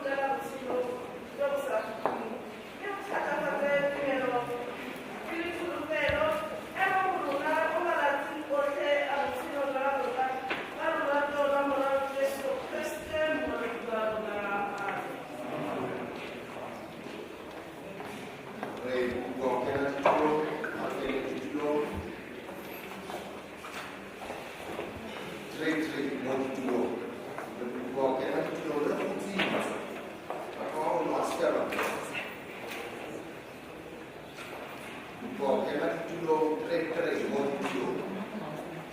bolokela botshelo jo bo sa khutleng, mme o thatafatse tumelo le tsholofelo e mo go rona mo malatsing otlhe a botshelo jwa rona ka lorato lwa Morwa Jesu Kriste Mmoloki wa rona. Amen. Re kopa ho kena ditulong, ha re kene ditulong. Tre tre mo ditulong. Re kopa ho kena ditulong re kgutsitse. Batho ba baholo ba se ke ba bua. Kopa ho kena ditulong tre tre mo ditulong.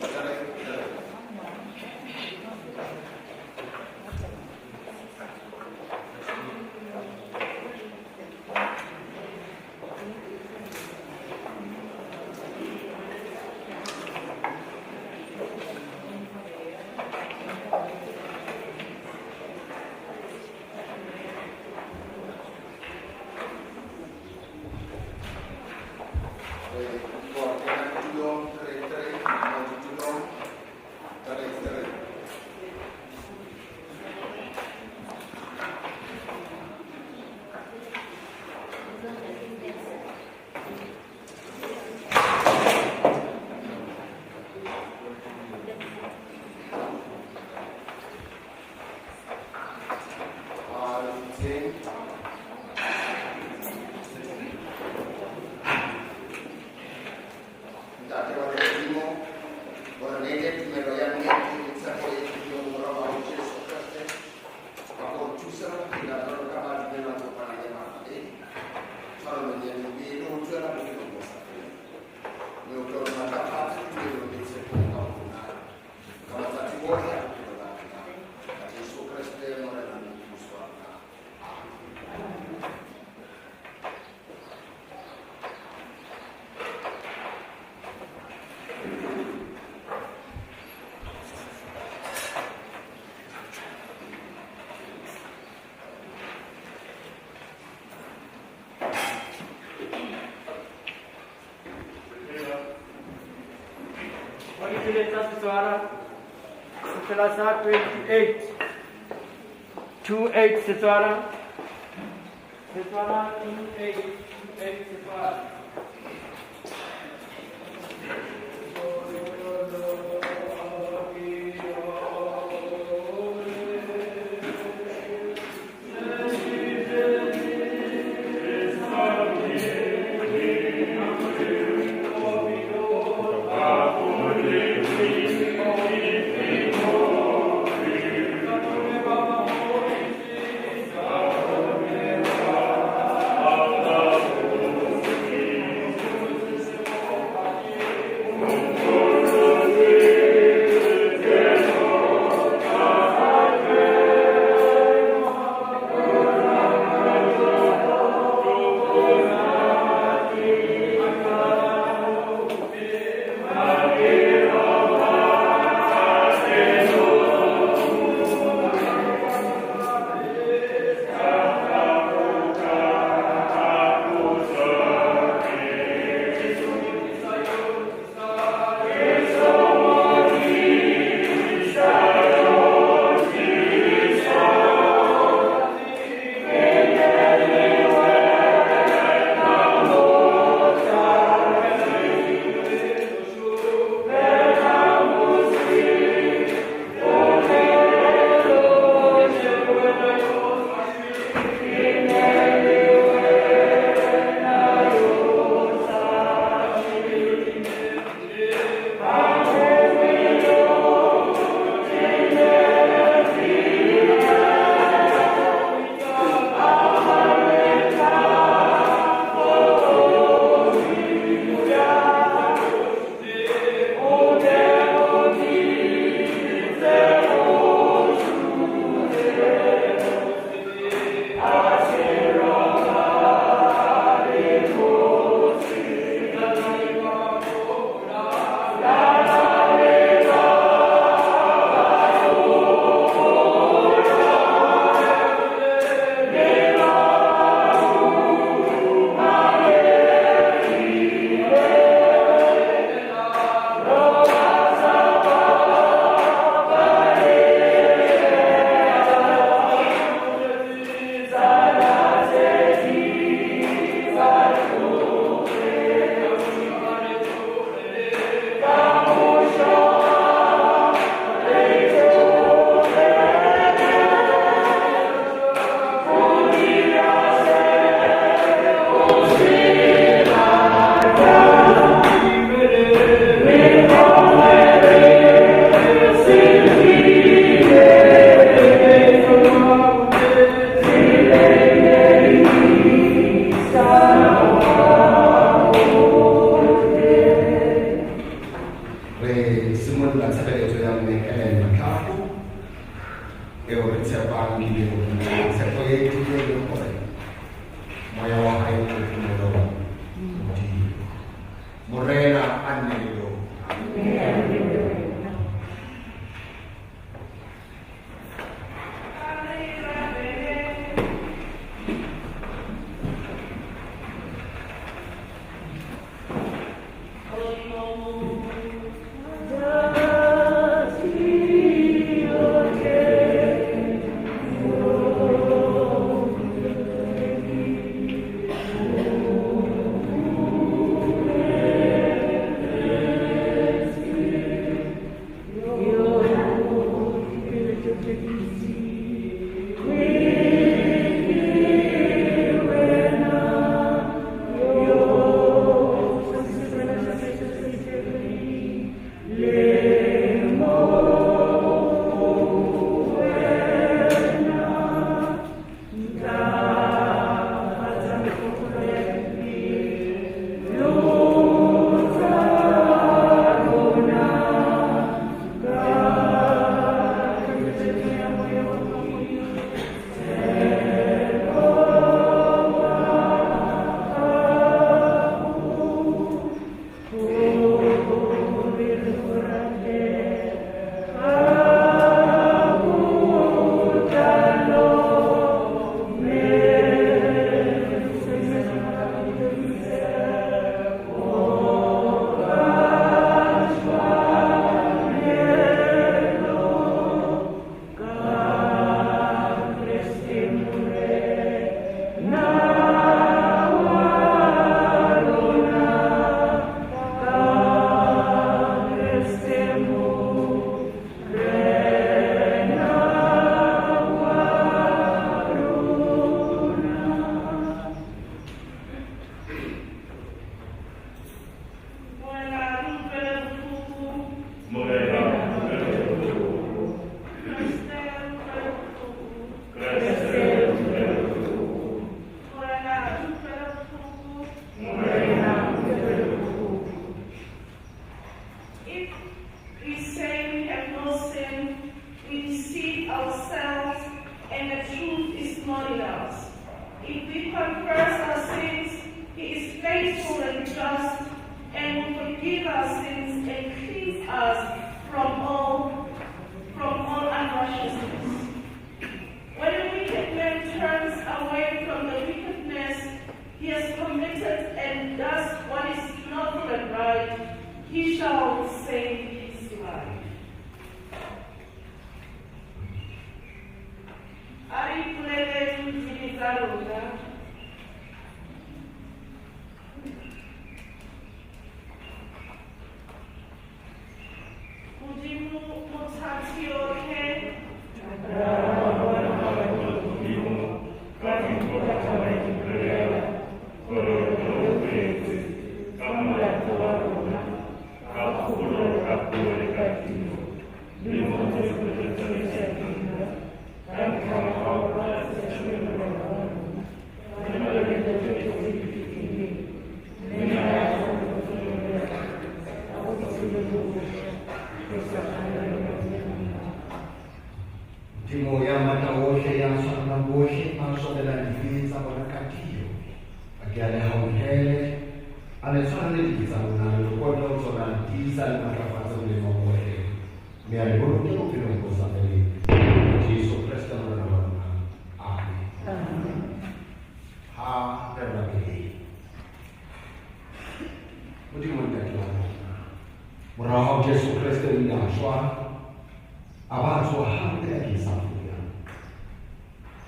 Tre tre. Re kopa ho kena ditulong tre tre mo ditulong. Tre tre. A re kgutseng. Ntate wa lehodimo, o re neile tumelo ya nnete le tshepo e tlileng ho Mora wa hao Jesu Kreste. Ka ho re thusa ho phela jwalo ka ba dumelang kopana le matla e tshwarelong ya dibe le ho tswela bophelong bo sa feleng. Mme o tlo re matlafatse tumelong le tshepong ka ho rona ka matsatsi ohle a bophelo ba rona. Ka Jesu Kreste Morena le Mopholosi wa rona. Amen. Wa ditseleng tsa Setswana, sefela sa 28 28 Setswana, Setswana 28 28 Setswana. is not in us. If we confess our sins, he is faithful and just and will forgive our sins and cleanse us from all unrighteousness. When a wicked man turns away from the wickedness he has committed and does what is lawful and right, he shall save his life. A re ipoleleng dibe tsa rona. Modimo Mothatiotlhe, Modimo ya matla ohle, ya tshwarelang bohle, a tshwarelang dibe tsa bona ka tiyo. A ke a le hauhele, a le tshwarele dibe tsa lona, le lokolle ho tsona, le tiisa le matlafatse molemong ohle, mme a le boloke bophelong bo sa feleng. Jesu Kreste Morena wa rona. Amen. Ha re rapeleng. Modimo Ntate wa rona, mora wa hao Jesu Kreste o ile a shwa, a ba tsoha hape a ke sa pula.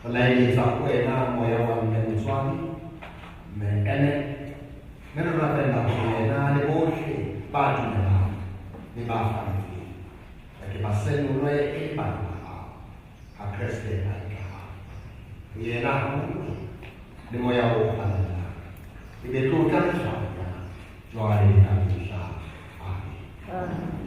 Re laeletsa ho wena moya wa mme motswadi, mme ene, mme re rapella hore yena le bohle ba dumelang le ba fanetseng ba ke ba senolwe e le bana ba hao ha Kreste a etla. Ho yena hammoho le moya o halalelang, e be tlotla le kganya jwale le ka mehla. Amen.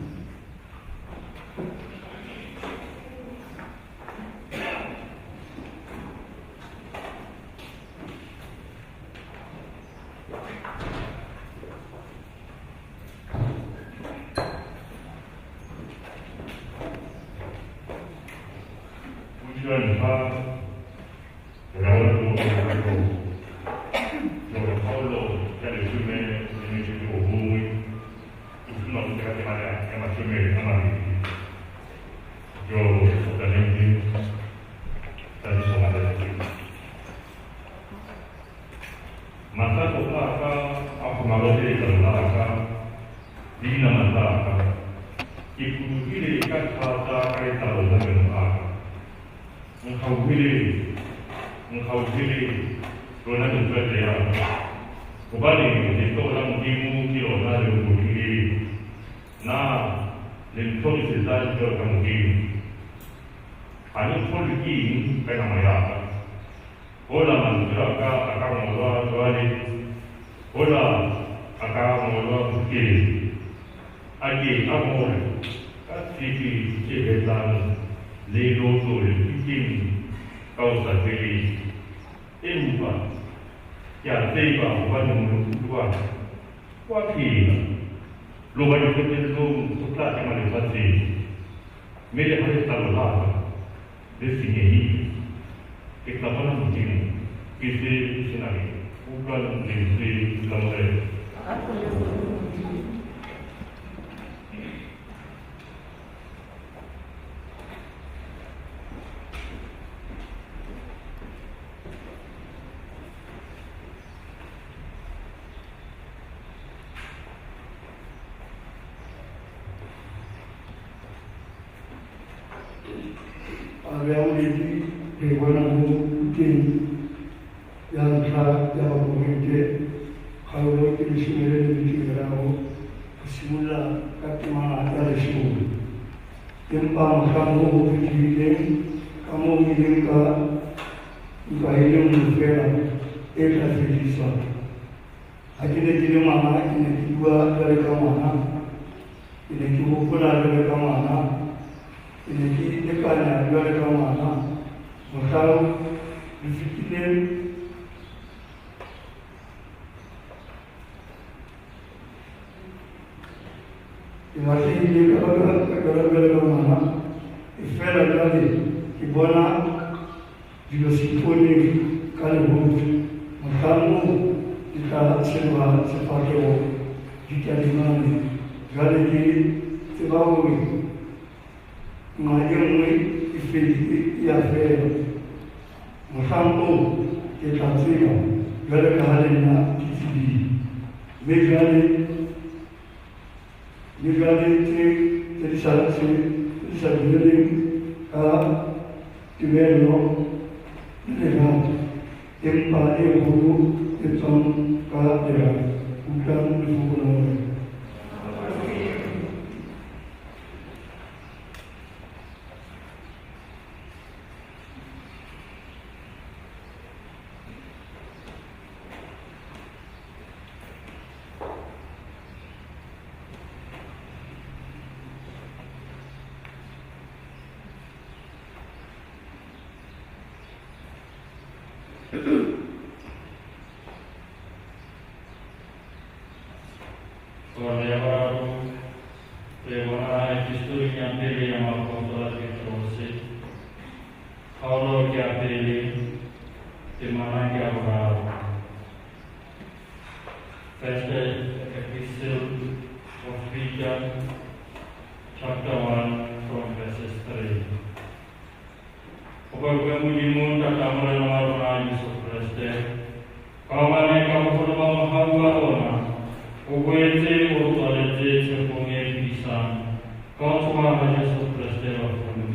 Abbiamo detto che guardano tutti ya ntlha ya Bakorinte kgaolo ke 12 go simolola ka temana ya 10. Empa mohlang o ho fetileng ka moo ke ileng ka utlwa e le nngwe fela e tla fediswa. Ha ke ne ke le ngwana, ke ne ke bua jwalo ka ngwana, ke ne ke hopola jwalo ka ngwana, ke ne ke lekanya jwalo ka ngwana. Mohlang le fetileng ke lahlehile ka baka la jwalo ka ngwana, e fela jwale ke bona Dilo se iponeng ka lebotho, mohlang oo di tla senola sefahleho di tadimane. Jwale ke tseba hore nqa e nngwe e e a fela. Mohlang oo ke tla tseba jwalo ka ha le nna ke tsebile. Mme jwale mme jwale tse tse di sa tse di sa dumeleng ka tumelo le lerato, empa e kgolo e tswang ka lerato. Utlwang lefoko la Morena. Tora ya boraro re bona epistoling ya pele ya moapostola Petrose, kgaolo ke ya pele, temana ke ya boraro. First Epistle of Peter, chapter 1, from verses 3. Ho bakwe Modimo Ntata Morena wa rona Jesu Kreste, ka hobane ka boholo ba mohau wa rona o boetse o re tswaletse tshepong e phedisang ka ho tsoha ha Jesu Kreste bafung.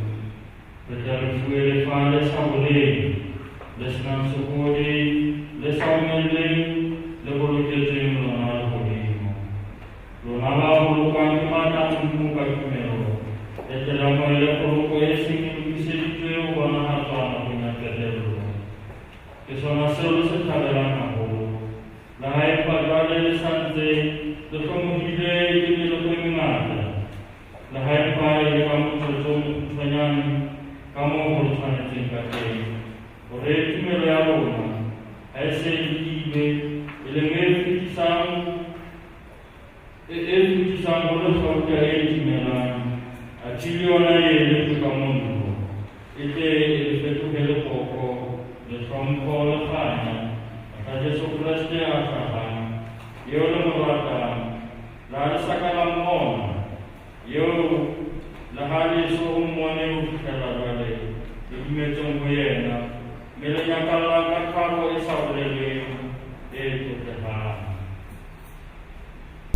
Re tle re fuwe lefa le sa boleng, le senang sekodi, le sa omelleng, le boloketsweng lona lehodimo. Lona ba bolokwang ke matla a Modimo ka tumelo, le tle le amohele poloko e seng e lokiseditswe ho bonahatswa nakong ya qetello. Ke sona seo le se thabelang haholo. Le ha empa jwale le sa ntse le hlomohile ke meloko e mengata, le ha empa e le ka motsotso o mokgutshwanyane ka moo ho le tshwanetseng ka teng, hore tumelo ya lona ha e se e tiile, e leng e fetisang ho le kgauta e timelang, athe le yona e eletswe ka mollo, e tle e fetohe lekoko, le hlompho le kganya, mohla Jesu Kreste a hlahang, eo le mo ratang, le ha le sa ka la mmona, eo le ha le eso ho mmone ho fihlela jwale, le dumetseng ho yena, mme le nyakallang ka thabo e sa bolelweng e tlotlehang.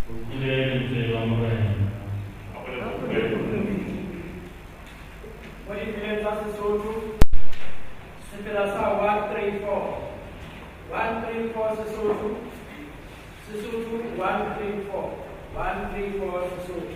Ho utlwile lentswe la Morena. Mo dipeleng tsa Sesotho, sefela sa 134. 134 Sesotho, Sesotho 134, 134 Sesotho.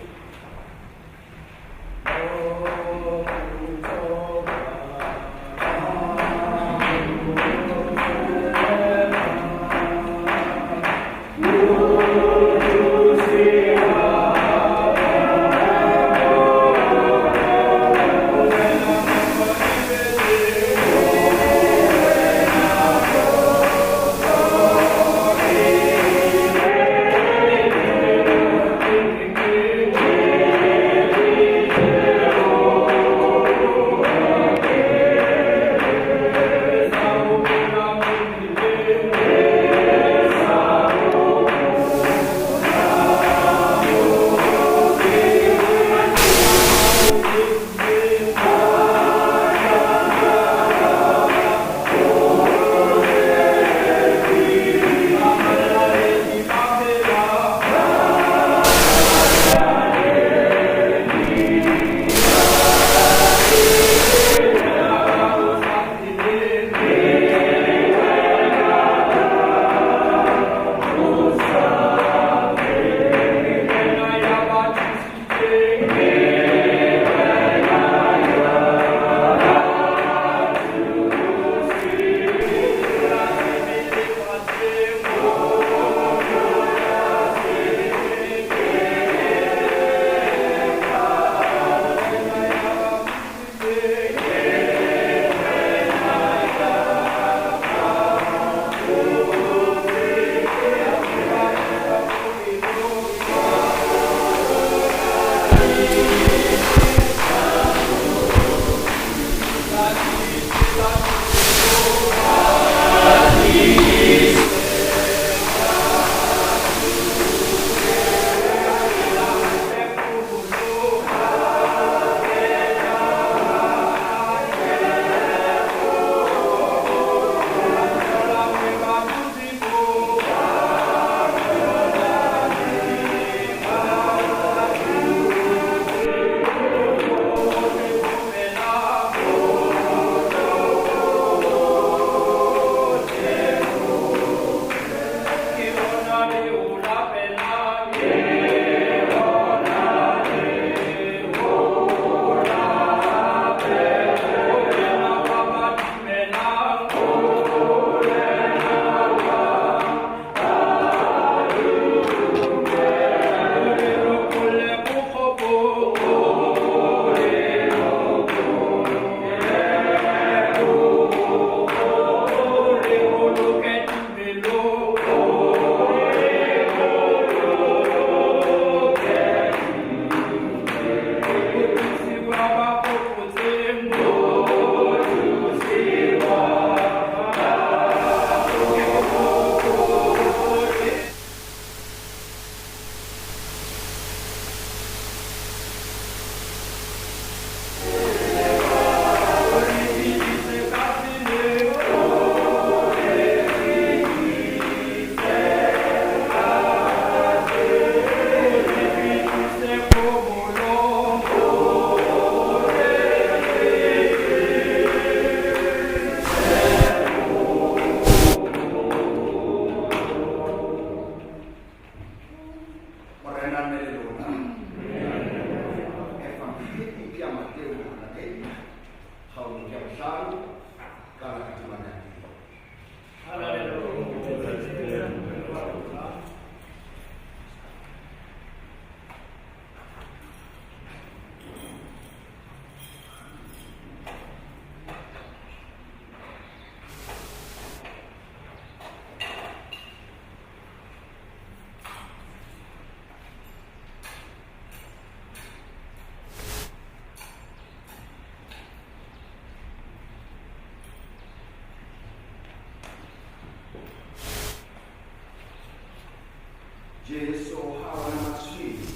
Jesu ha a bona matshwele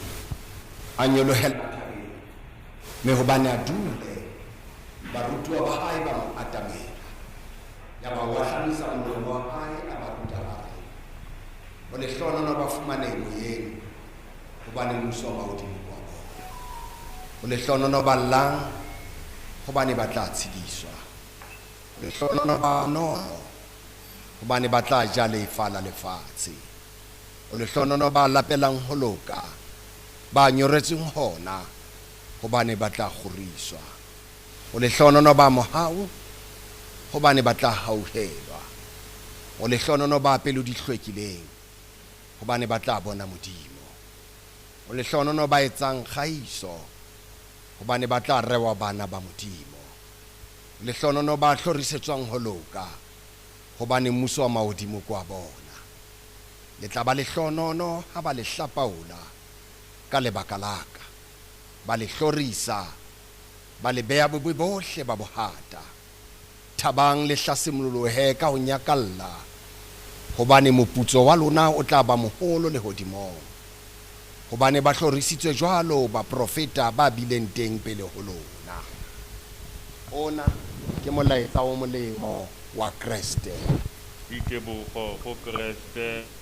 a nyolohela thabeng, mme hobane a dule, barutuwa ba hae ba mo atamela. Yaba o ahlamisa molomo wa hae a ba ruta a re, Ho lehlohonolo ba fumanehe moyeng, hobane mmuso wa mahodimo ke wa bona. Ho lehlohonolo ba llang, hobane ba tla tshediswa. Ho lehlohonolo ba bonolo, hobane ba tla ja lefa la lefatshe. Ho lehlohonolo ba lapelang ho loka, ba nyoretsweng hona, hobane ba tla kgoriswa. Ho lehlohonolo ba mohau, hobane ba tla hauhelwa. Ho lehlohonolo ba pelo di hlwekileng, hobane ba tla bona Modimo. Ho lehlohonolo ba etsang kgahiso, hobane ba tla rewa bana ba Modimo. Ho lehlohonolo ba hlorisetswang ho loka, hobane mmuso wa mahodimo ke wa bona. Le tla ba lehlohonolo ha ba le hlapaola ka lebaka la ka, ba le hlorisa, ba le beha bobe bohle ba bohata. Thabang le hlasimololohe ka ho nyakalla, hobane moputso wa lona o tla ba moholo lehodimong, hobane ba hlorisitswe jwalo baprofeta ba bileng teng pele ho lona. Ona ke molaetsa o molemo wa Kreste. Ditebogo go Kreste.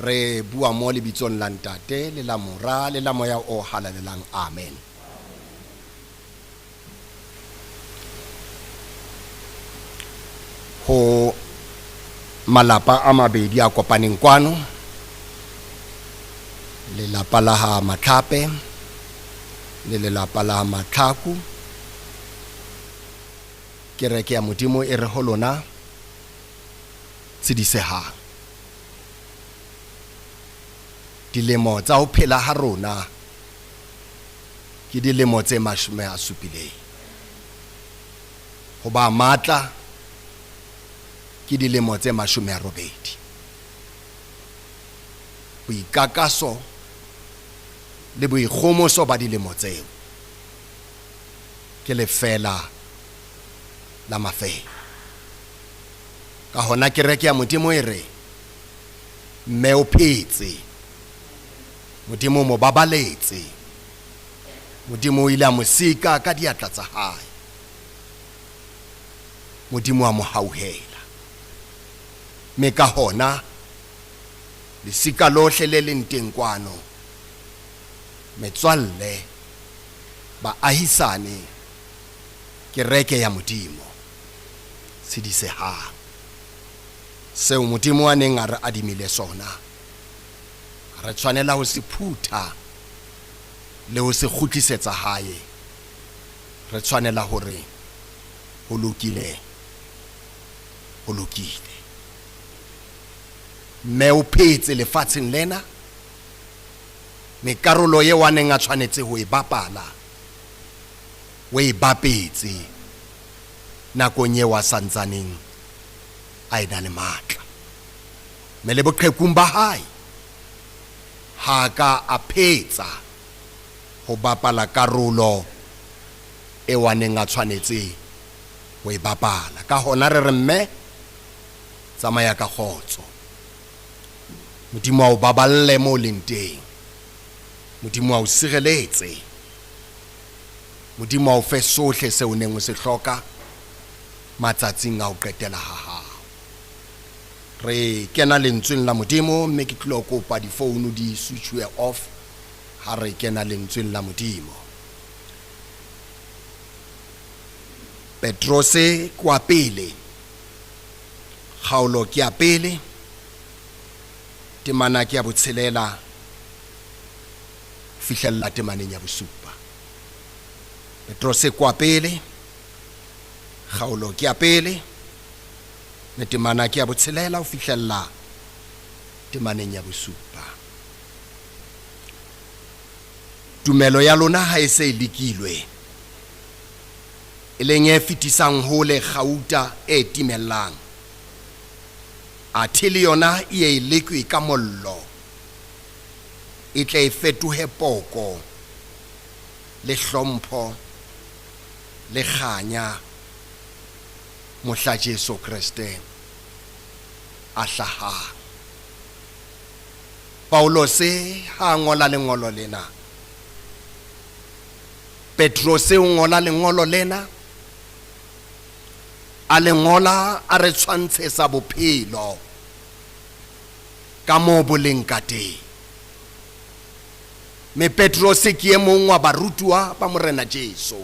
Re bua mo lebitsong la Ntate le la Mora le la Moya o Halalelang. Amen. Ho malapa a mabedi a kopaneng kwano, lelapa la ha Matlhape le lelapa la ha Matlhaku, kereke ya Modimo e re ho lona, tshedisehang. Dilemo tsa ho phela ha rona ke dilemo tse 70. Ho ba matla ke dilemo tse 80. Boikakaso le boikgomoso ba dilemo tseo ke lefeela la mafeela. Ka hona kereke ya Modimo e re, Mme o phetse. Modimo o mo babaletse. Modimo o ile a mo sika ka diatla tsa hae. Modimo a mo hauhela. Mme ka hona lesika lohle le leng teng kwano, metswalle, baahisane, kereke ya Modimo, tshedisehang. Seo Modimo a neng a re adimile sona, re tshwanela ho se phutha le ho se kgutlisetsa hae. Re tshwanela hore ho lokile, ho lokile. Mme o phetse lefatsheng lena, me karolo eo a neng a tshwanetse ho e bapala, o e bapetse nakong eo a santsaneng a ena le matla. Mme le boqhekung ba hae, ha a ka a phetsa ho bapala karolo eo a neng a tshwanetse ho e bapala. Ka hona re re, mme, tsamaya ka kgotso. Modimo a o baballe moo leng teng. Modimo a o sireletse. Modimo a o fe sohle seo o neng o se hloka matsatsing a ho qetela ha hao. Re kena lentsweng la Modimo, mme ke tlilo kopa difounu di switchwe off ha re kena lentsweng la Modimo. Petrose ke wa pele, kgaolo ke ya pele, temana ke ya botshelela ho fihlella temaneng ya bosupa. Petrose ke wa pele, kgaolo ke ya pele, mme temana ke ya botshelela ho fihlella temaneng ya bosupa. Tumelo ya lona ha e se e lekilwe, e leng e fetisang hole kgauta e timellang, athe le yona e ye e lekwe ka mollo, e tle e fetohe poko le hlompho le kganya mohla Jesu Kreste a hlahang. Paulose ha a ngola lengolo lena, Petrose o ngola lengolo lena, a le ngola a re tshwantshetsa bophelo ka moo bo leng ka teng. Mme Petrose ke e mong wa barutuwa ba Morena Jesu,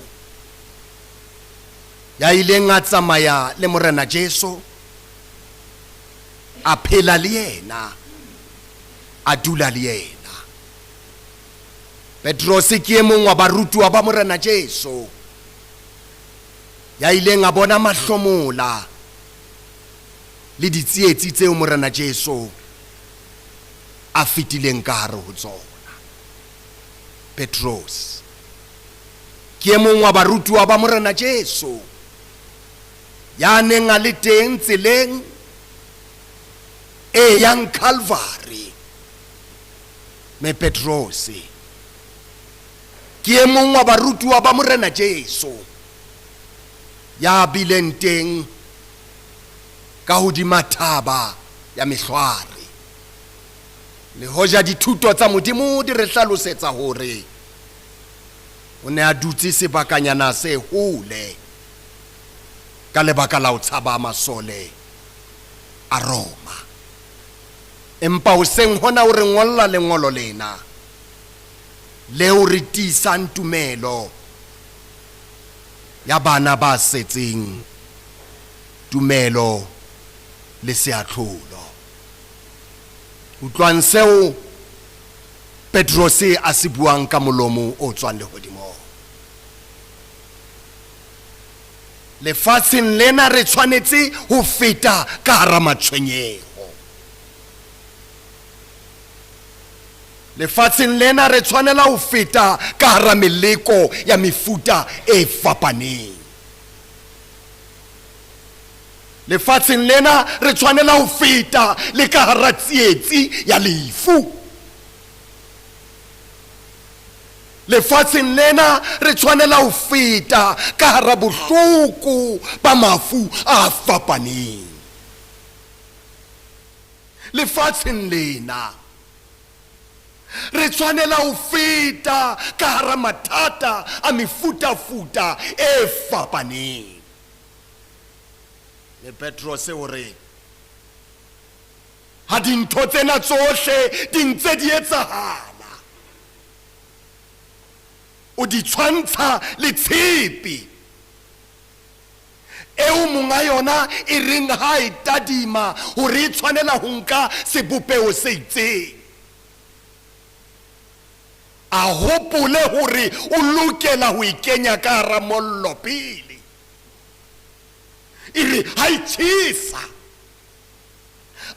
ya ileng a tsamaya le Morena Jesu, a phela le yena, a dula le yena. Petrose ke e mong wa barutuwa ba Morena Jesu, ya ileng a bona mahlomola le ditsietsi tseo Morena Jesu a fetileng ka hare ho tsona. Petrose ke e mong wa barutuwa ba Morena Jesu, ya neng a le teng tseleng e yang Calvary. Me Petrose ke e mong wa barutuwa ba Morena Jesu, ya bileng teng ka hodima thaba ya Mehlware. Le hoja dithuto tsa Modimo di re hlalosetsa hore o ne a dutse sebakanyana se hole ka lebaka la ho tshaba masole a Roma, empa hoseng hona o re ngolla lengolo lena leo re tiisang tumelo ya bana ba setseng tumelo le seatlholo. Utlwang seo Petrose a se buang ka molomo o tswang lehodimong. Lefatsheng lena re tshwanetse ho feta ka hara matshwenyeho. Lefatsheng lena re tshwanela ho feta ka hara meleko ya mefuta e fapaneng. Lefatsheng lena re tshwanela ho feta le ka hara tsietsi ya lefu. Lefatsheng lena re tshwanela ho feta ka hara bohloko ba mafu a fapaneng. Lefatsheng lena re tshwanela ho feta ka hara mathata a mefutafuta e fapaneng. Le Petrose o re, ha dintho tsena tsohle di ntse di etsahala, o di tshwantsha le tshepe eo monga yona e reng ha e tadima hore e tshwanela ho nka sebopeho se itseng, a hopole hore o lokela ho e kenya ka hara mollo pele. E re ha e tjhesa,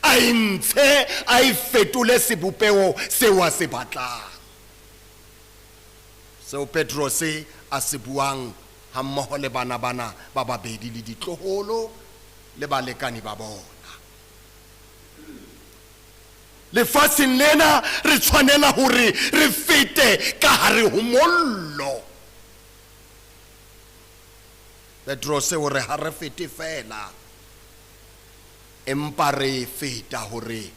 a e ntshe, a e fetole sebopeho seo a se batlang. Seo Petrose a se buang hammoho le bana bana ba babedi le ditloholo le balekane ba bona. Lefatsheng lena re tshwanela hore re fete ka hare ho mollo. Petrose o re ha re fete feela, empa re feta hore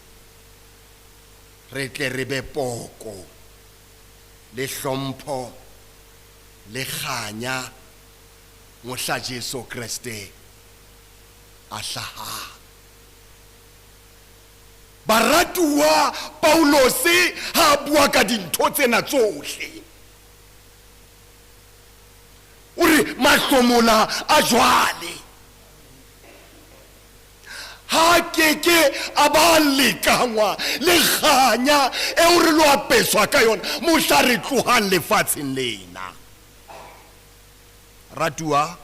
re tle re be poko le hlompho le kganya mohla Jesu Kreste a hlahang. Baratuwa, Paulose ha a bua ka dintho tsena tsohle, o re mahlomola a jwale ha keke a ba lekangwa le kganya eo re lo apeswa ka yona mohla re tlohang lefatsheng lena. Ratuwa,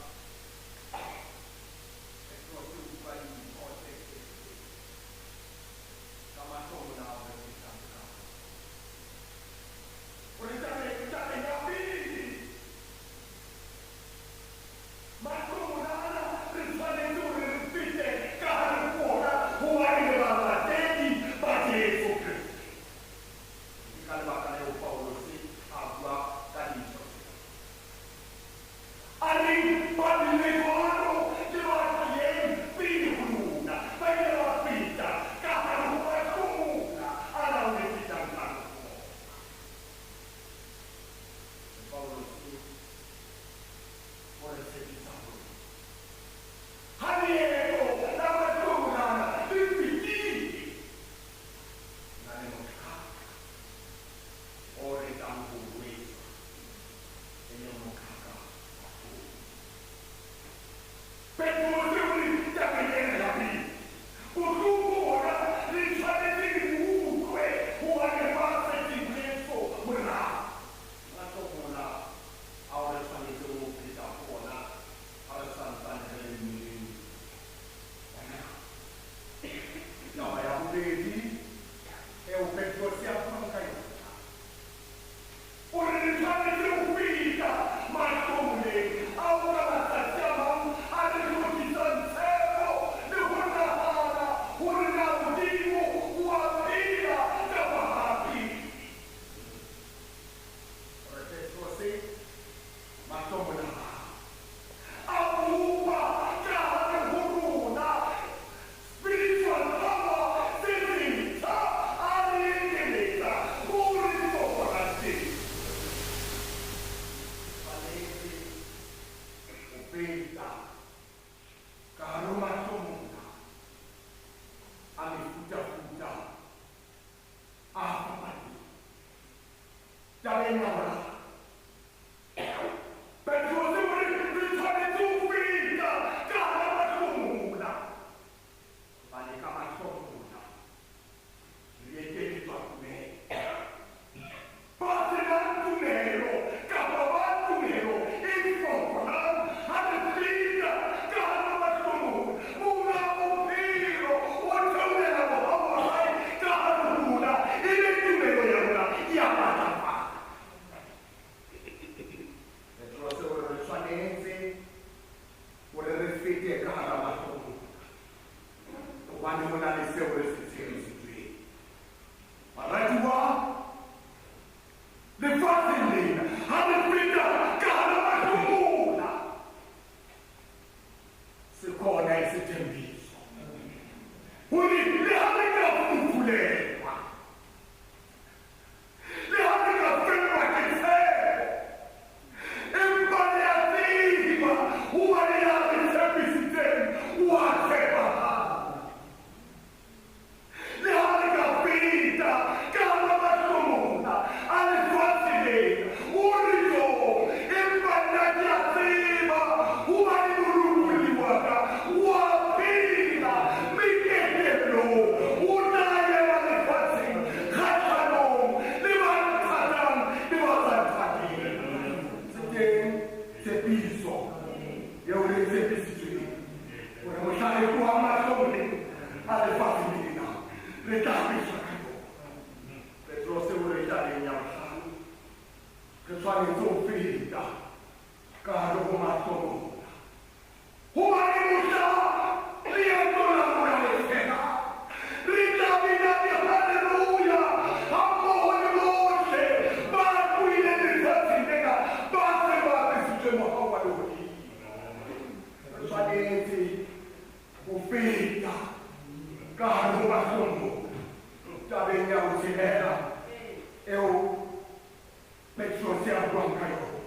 Petrose a buang ka yona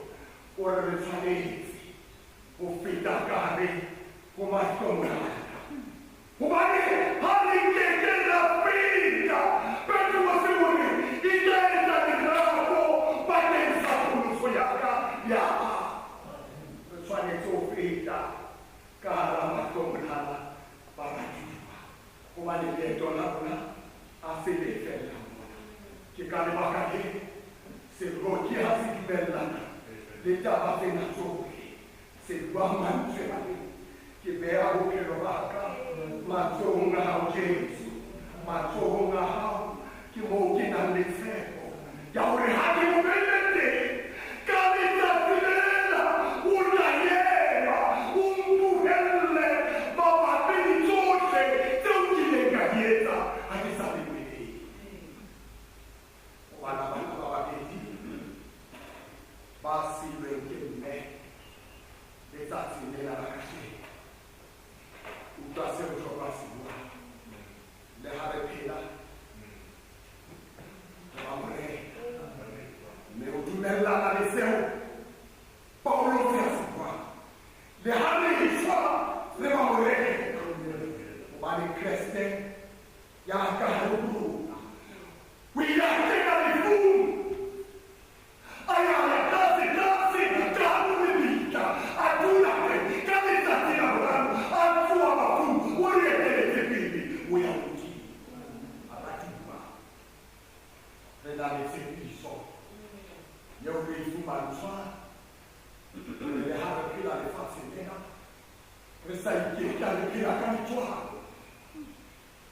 o re re tshwanetse ho feta ka hare ho mahlomola hobane ha re keke ra feta. Petrose o re e tla etsa lerako bakeng sa pholoso ya ka ya re tshwanetse ho feta ka hara mahlomola baratuwa hobane leeto la rona a se le fella mona. Ke ka lebaka le seroki ha se dumellana le taba tsena tsohle se bua mantswe a leng ke beha bophelo ba ka matsohong a hao Jesu, matsohong a hao ke moo ke nang le tshepo ya hore ha ke o beile teng ka letsatsi lena o tla ema o mpuhelle mabapi le tsohle tseo ke ileng ka di etsa ha ke sa le moyeng. Hobane bana ba babedi ba siilweng ke mme letsatsing lena la kajeno, utlwa seo Jobo a se buang. Le ha re phela re ba Morena, mme o dumellana le seo Paulose a se buang. Le ha re shwa re ba Morena, hobane Kreste ya ka hare ho rona o ile a kena lefung, a ya tlase tlase ka hare ho lebitla, a dula teng ka letsatsi la boraro, a tsoha bafung, o re eteletse pele ho ya hodimo. Baratuwa, re na le tshepiso eo re e fumantshwang le ha re phela lefatsheng lena re sa iketla re phela ka letswalo.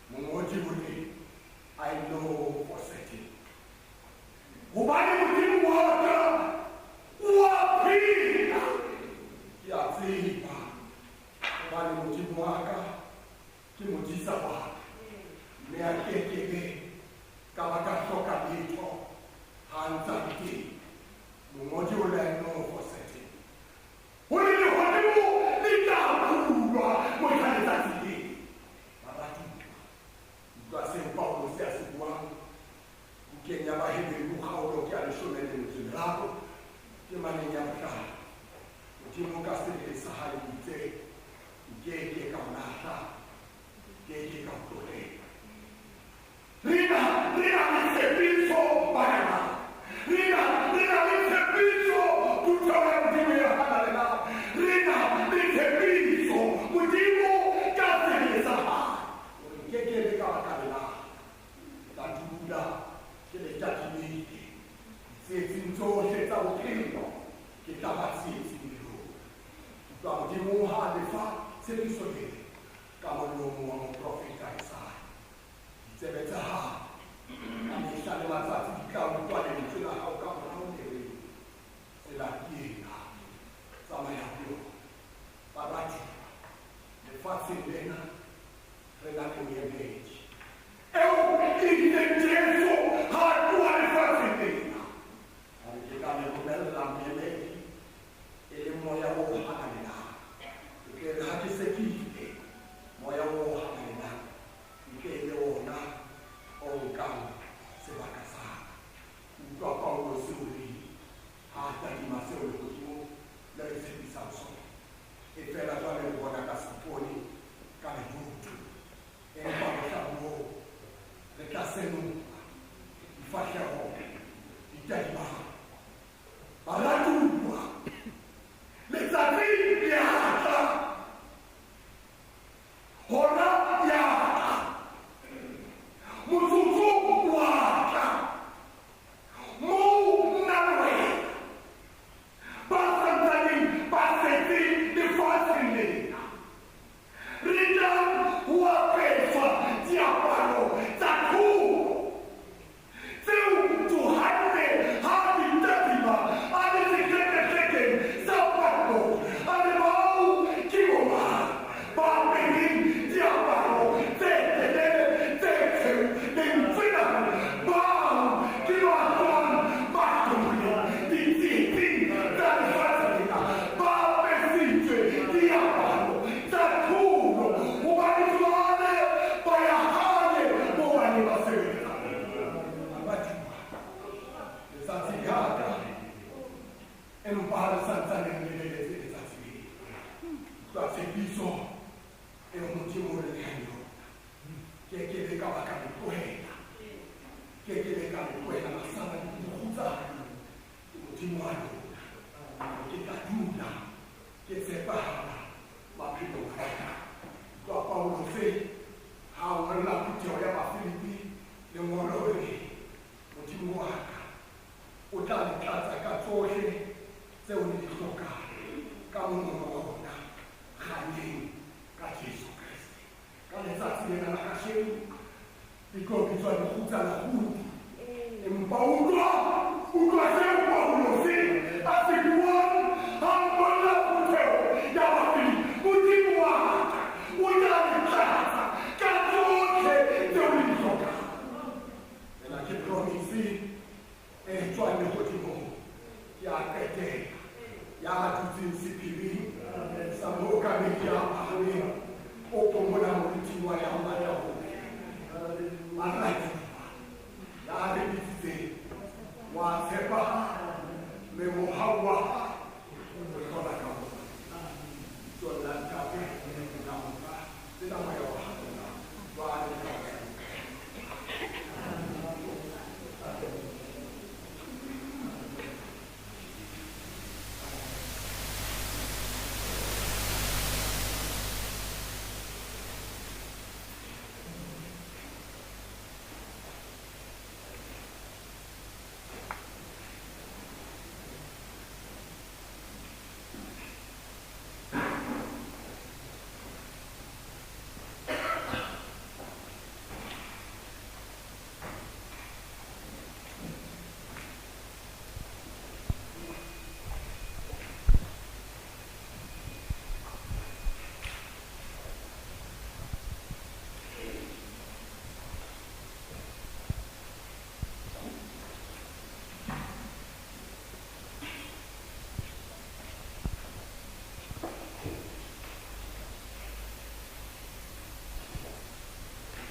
Mongodi o re I know for certain hobane Modimo wa ka o a phela. Ke a tseba hobane Modimo wa ka ke modisa wa ka, mme a kekebe ka ba ka hloka letho ha a ntsa le teng. Mongodi o re I know for certain hore lehodimo le tla phulwa mohla letsatsi leo. Baratuwa, utlwa seo Paulose a se buang bukeng ya Baheberu kgaolo ke ya 13 temaneng ya 5. Modimo ka sebele sa hae o itse, nkeke ka o lahla, nkeke ka o tlohela. Re na le tshepiso bana, re na le tshepiso phutheho ya Modimo e halalelang, re na le tshepiso Modimo ka sebele sa hae o re nkeke be ka baka le lahla, ke tla dula ke le tadimile ditsietsing tsohle tsa bophelo, ke tla ba tsietsing le lona. Utlwa Modimo ha a le fa tshepiso ena ka molomo wa moprofeta Isaya. Ditsebe tsa hao ka mehla le matsatsi di tla utlwa lentswe la hao ka morao le reng, tsela ke ena, tsamaya ho yona. Baratuwa, lefatsheng lena re na le moemedi eo e bileng Jesu ha a tloha lefatsheng lena. A re ke ka le romella moemedi e leng Moya o Halalelang. E tle re ha ke se ke ile, Moya o Halalelang e tle e le ona o nkang sebaka sa ka. Utlwa Paulose o re ha a tadima seo lehodimo le re tshepisang sona, e fela jwale re bona ka seipone ka medutu, empa mohlang moo re tla senola difahleho di tadimang. Baratuwa, letsatsi le a tla, hora ya tla, motsotso wa tla moo nna le wena ba santsaneng ba setse lefatsheng lena re tlang ho apeswa diaparo tsa thobo tseo Johanne ha a di tadima a le sehlekehlekeng sa Patmos, a re bao ke bo mang ba apereng diaparo tse telele tse tshweu? Lentswe la re bao ke ba tswang mahlomoleng ditsietsing tsa lefatshe lena, ba apesitswe diaparo tsa thobo, hobane jwale ba ya hae moo ba neng ba sebeletsa. Baratuwa, letsatsi le a tla. tshepiso eo Modimo o re nehang yona. Ke ke be ka ba ka le tlohela. Ke ke be ka le tlohela masala le dikgutsana. Ke Modimo wa lona. Ke tla dula ke tshepahala maphelong a ka. Kwa Paulose ha o ngolla phutheho ya Bafilipi lengolo le Modimo wa ka o tla le tlatsa ka tsohle tseo le di hlokang ka monono wa ona kganyeng ka Jesu Kreste. Ka letsatsi lena la kasheno di tlo bitswa dikgutsana kgudu. Empa utlwa seo Paulose a se buang ha a ngolla phutheho ya Bafilipi. Modimo wa ka o tla le tlatsa ka tsohle tseo le di hlokang. Ena ke promise e tswang lehodimong. Ke a qetela. Ya dutseng sephiring sa mookamedi ya phahameng o phomola moriting wa ya matla ohle. Maratuwa ya re bitsitseng wa tshepahala, mme mohau wa hae o hlola ka rona. Lebitsong la Ntate la Mora le la Moya o Halalelang, jwale le ka bosafeleng.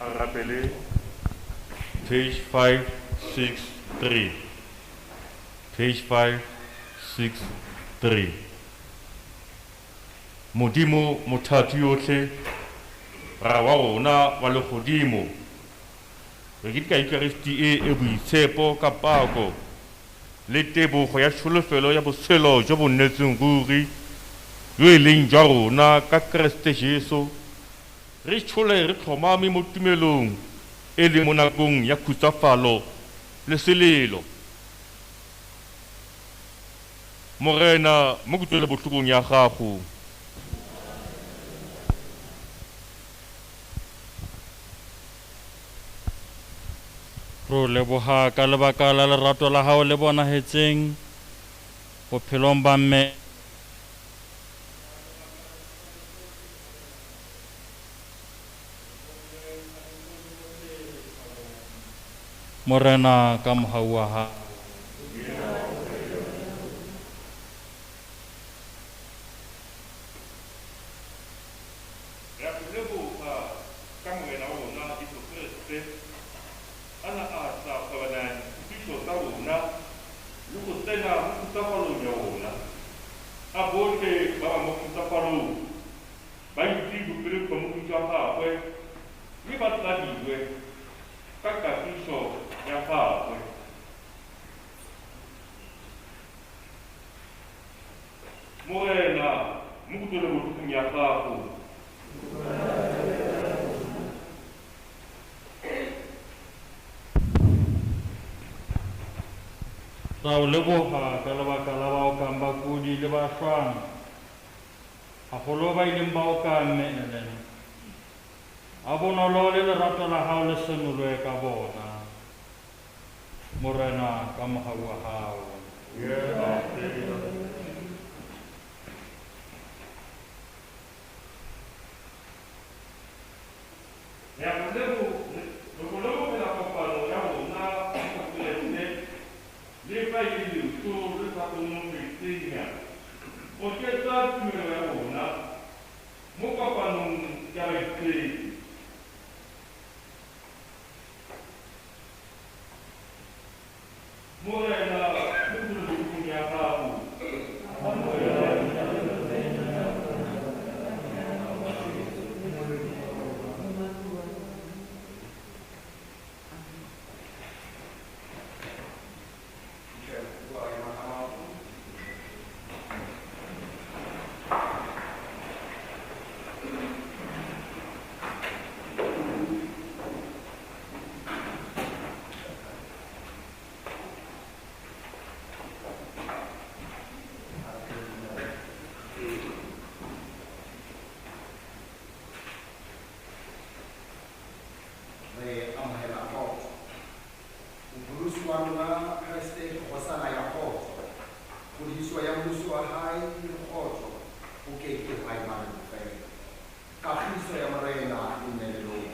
Rapele, page 563. Page 563. Modimo mothati yotlhe, Rra wa rona wa legodimo, re keteka Eucharisti e e boitshepo ka pako le tebogo ya tsholofelo ya botshelo jo bo nnetseng ruri jo e leng jwa rona ka Keresete Jesu. Re tshole re tlhomame mo tumelong e le mo nakong ya khutsafalo le selelo. Morena, mo kutlwelobotlhokong ya gago, Re o leboha ka lebaka la lerato la hao le bonahetseng bophelong ba mme Morena ka mohau wa hao. Re a go leboga ka Morena wa rona Jesu Kriste a na a tla kgobana ditshutišo tsa rona le go tsena mo khutsafalong ya rona. A botlhe ba ba mo khutsafalong ba itse bopelotlhomogi jwa gagwe mme ba tladiwe ka kagiso ya gagwe. Morena, mo kutlwelobotlhokong ya gago, Ra o leboga ka lebaka la ba okang bakudi le ba shwang, haholo ba ileng ba oka mme Ellen. A bonolo le lerato la hao le senolwe ka bona. Morena ka mohau wa hao. Re a go re go lebogela kopano ya rona mo go Kreste le fa e le leso le sa kgoneng go e senya. Oketsa tumelo ya rona mo kopanong ya baitshepi. Morena, mo kutlwelobotlhokong ya gago, kgosana ya kgotso. Kgodiso ya mmuso wa hae le kgotso ho ke ke ha eba le bofelo. Kagiso ya Morena e nne le lona.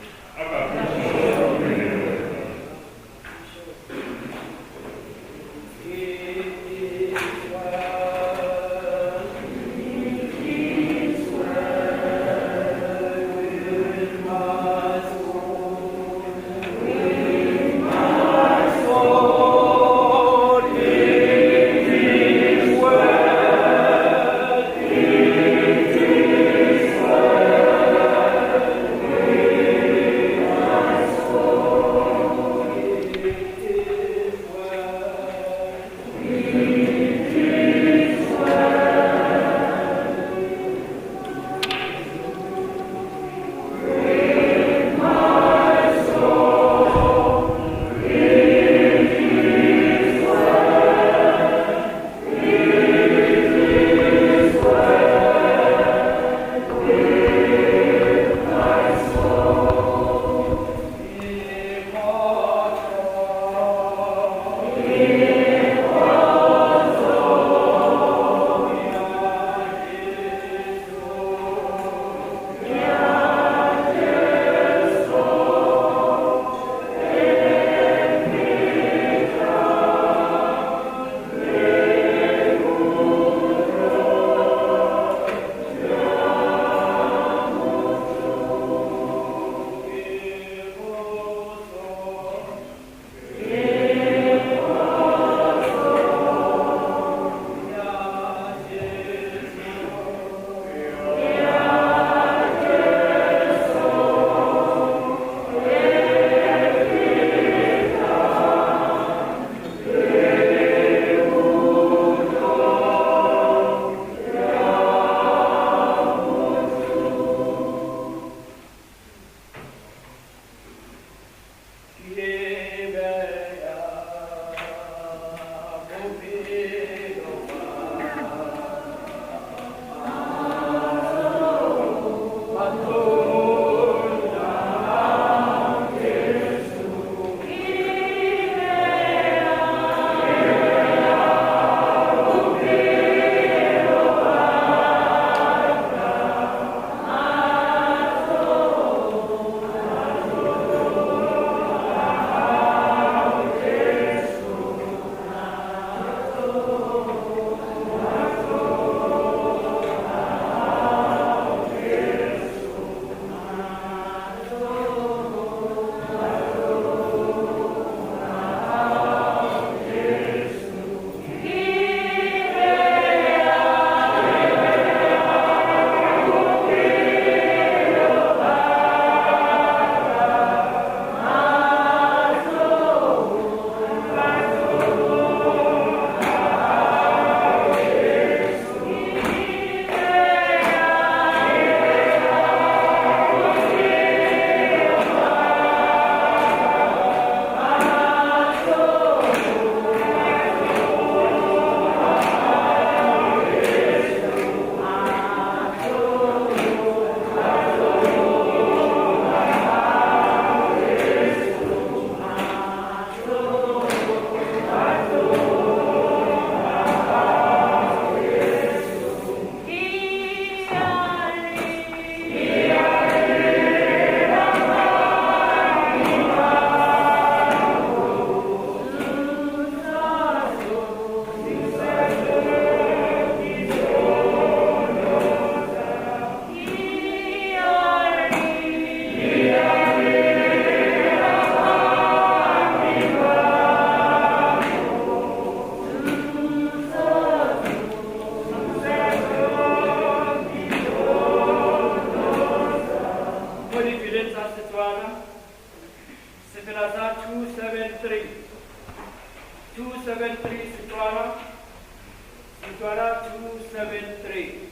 273 Setswana, Setswana 273.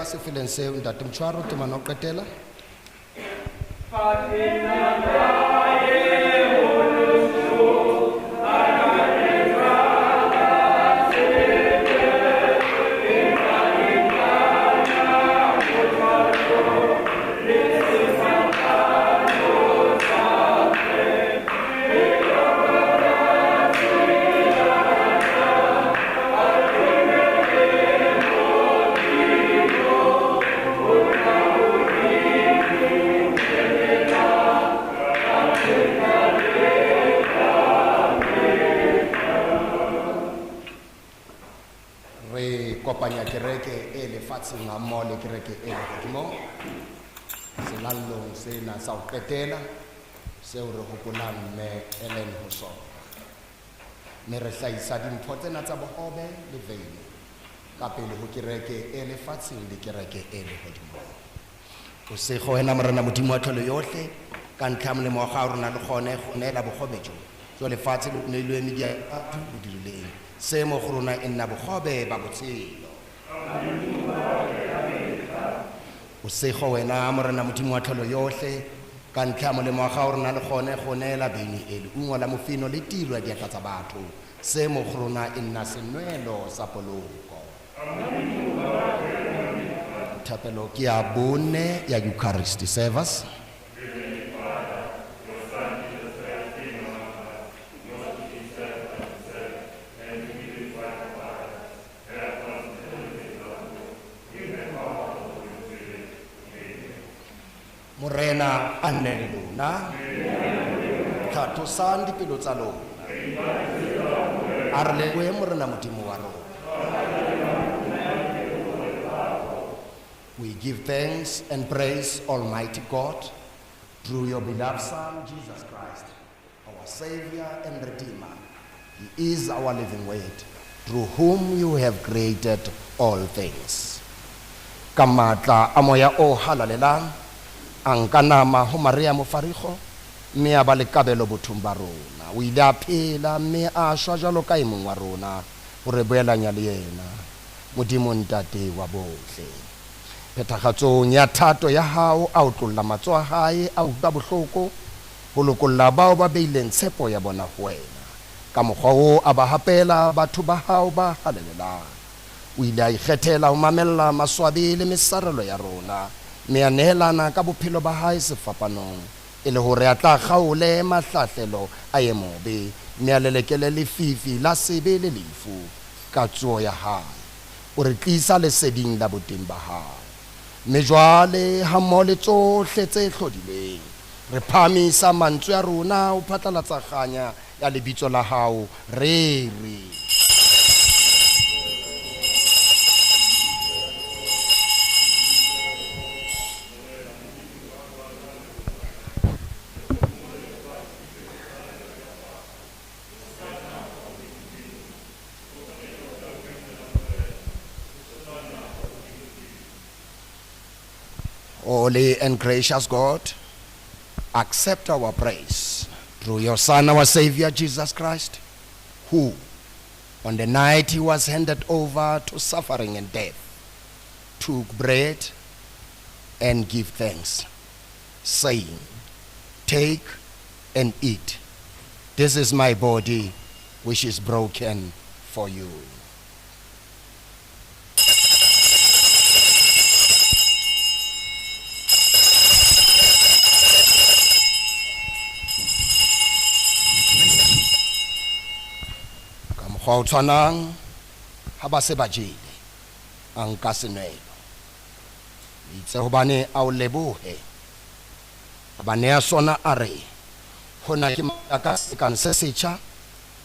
qetela sefeleng seo, Ntate Motshwaro, temana ho qetela. Re kopanya kereke e lefatsheng ha mmoho le kereke e lehodimong selallong sena sa ho qetela seo re hopolang mme Ellen ho sona. Mme re hlahisa dimpho tsena tsa bohobe le veine ka pele ho kereke e lefatsheng le kereke e lehodimong. O sego wena Morena Modimo wa tlholo yohle, ka ntlha ya molemo wa gago rona le kgone go neela bogobe jo jo lefatshe le neilwe media ya batho bo dirileng. Se mo go rona e nna bogobe ba botshelo. O sego wena Morena Modimo wa tlholo yohle, ka ntlha ya molemo wa gago rona le kgone go neela beine e leungo la mofino le tiro ya diatla tsa batho. Se mo go rona e nna senwelo sa poloko. Thapelo ke ya bone ya Eucharist service. Morena a nne le lona. Tlhatlosang dipelo tsa lona. A re lebohe Morena Modimo wa rona. We give thanks and praise, Almighty God, through your beloved Son, Jesus Christ, our Savior and Redeemer. He is our living word, through whom you have created all things. Ka matla a moya o halalelang, a nka nama ho Maria Mofarigo, mme a ba le kabelo bothong ba rona. O ile a phela mme a shwa jwalo ka e mong wa rona, ho re boelanya le yena, Modimo Ntate wa bohle. Phethahatsong ya thato ya hao, a otlolla matsoho a hae, a utlwa bohloko, ho lokolla bao ba beileng tshepo ya bona ho wena. Ka mokgwa oo a ba hapela batho ba hao ba halalelang. O ile a ikgethela ho mamella maswabi le mesarelo ya rona, mme a nehelana ka bophelo ba hae sefapanong, e le hore a tla kgaole mahlahlelo a ye mobe, mme a lelekele lefifi la sebe le lefu ka tsoho ya hae. O re tlisa leseding la boteng ba hao. Mme jwale ha mmoho le tsohle tse hlodileng, re phahamisa mantswe a rona ho phatlalatsa kganya ya lebitso la hao, re re. Holy and gracious God, accept our praise through your Son, our Savior, Jesus Christ, who, on the night he was handed over to suffering and death, took bread and gave thanks, saying, Take and eat. This is my body, which is broken for you. Ka mokgwa o tshwanang, ha ba se ba jele, a nka senwelo. Itse hobane a o lebohe, a ba neya sona a re, hona ke madi a ka selekane se setjha,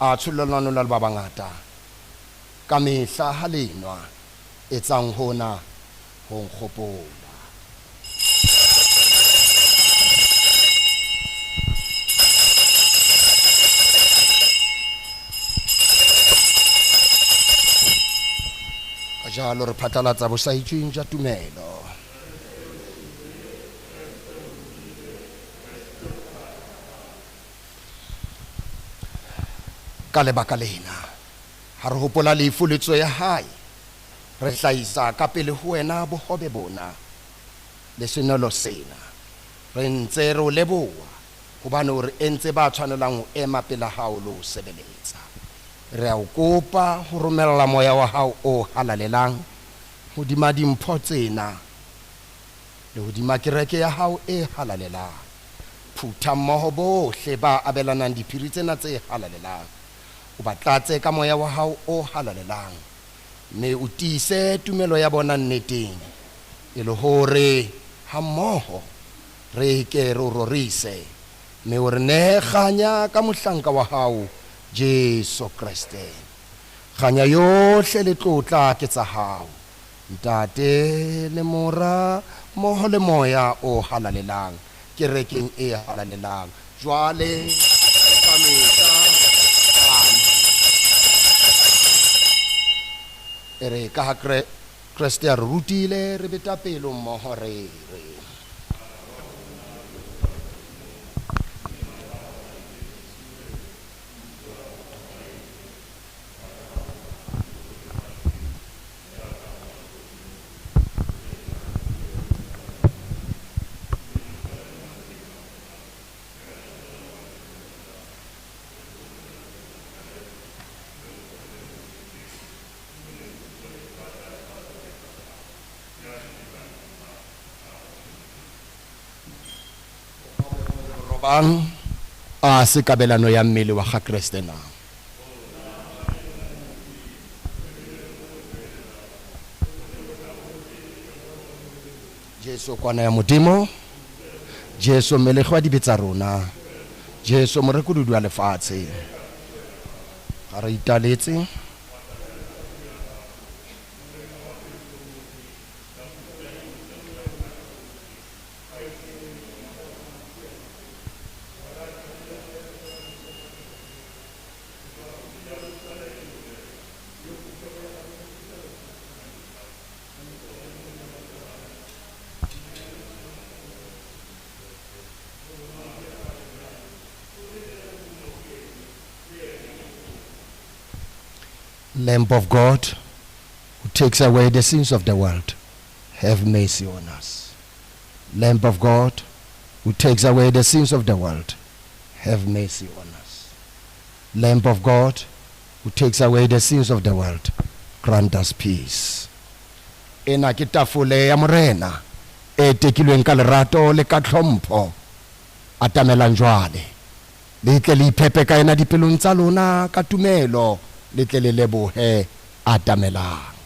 a tshollelwang lona le ba bangata. Ka mehla ha le nwa, etsang hona ho nkgopola. Ka jalo re phatlalatsa bosaitsweng jwa tumelo. Ka lebaka lena, ha re hopola lefu le tsoho ya hae, Re hlahisa ka pele ho wena bohobe bona le senolo sena. Re ntse re o leboha hobane o re entse ba tshwanelang ho ema pela hao le ho sebeletsa. Re a o kopa ho romella moya wa hao o halalelang hodima dimpho tsena le hodima kereke ya hao e halalelang. Phutha mmoho bohle ba abelanang diphiri tsena tse halalelang, o ba tlatse ka moya wa hao o halalelang, mme o tiise tumelo ya bona nneteng, e le hore hammoho re ke re o rorise, mme o re nehe kganya ka mohlanka wa hao Jesu Kreste. Kganya yohle le tlotla ke tsa hao, Ntate le Mora mmoho le Moya o halalelang, kerekeng e halalelang jwale le kamehla. Amen. E re ka ha Kreste a re rutile, re beta pelo mmoho re re. Robang a se kabelano ya mmele wa ga Kreste na? Jesu kwana ya Modimo, Jesu mmelegi wa dibe tsa rona, Jesu morekolodi wa lefatshe. Ga re italetse. Lamb of God, who takes away the sins of the world, have mercy on us. Lamb of God, who takes away the sins of the world, have mercy on us. Lamb of God, who takes away the sins of the world, grant us peace. Ena ke tafole ya Morena e tekilweng ka lerato le ka tlhompho. Atamelang jwale, le tle le iphepe ka ena dipelong tsa lona ka tumelo, le tle le lebohe. Atamelang.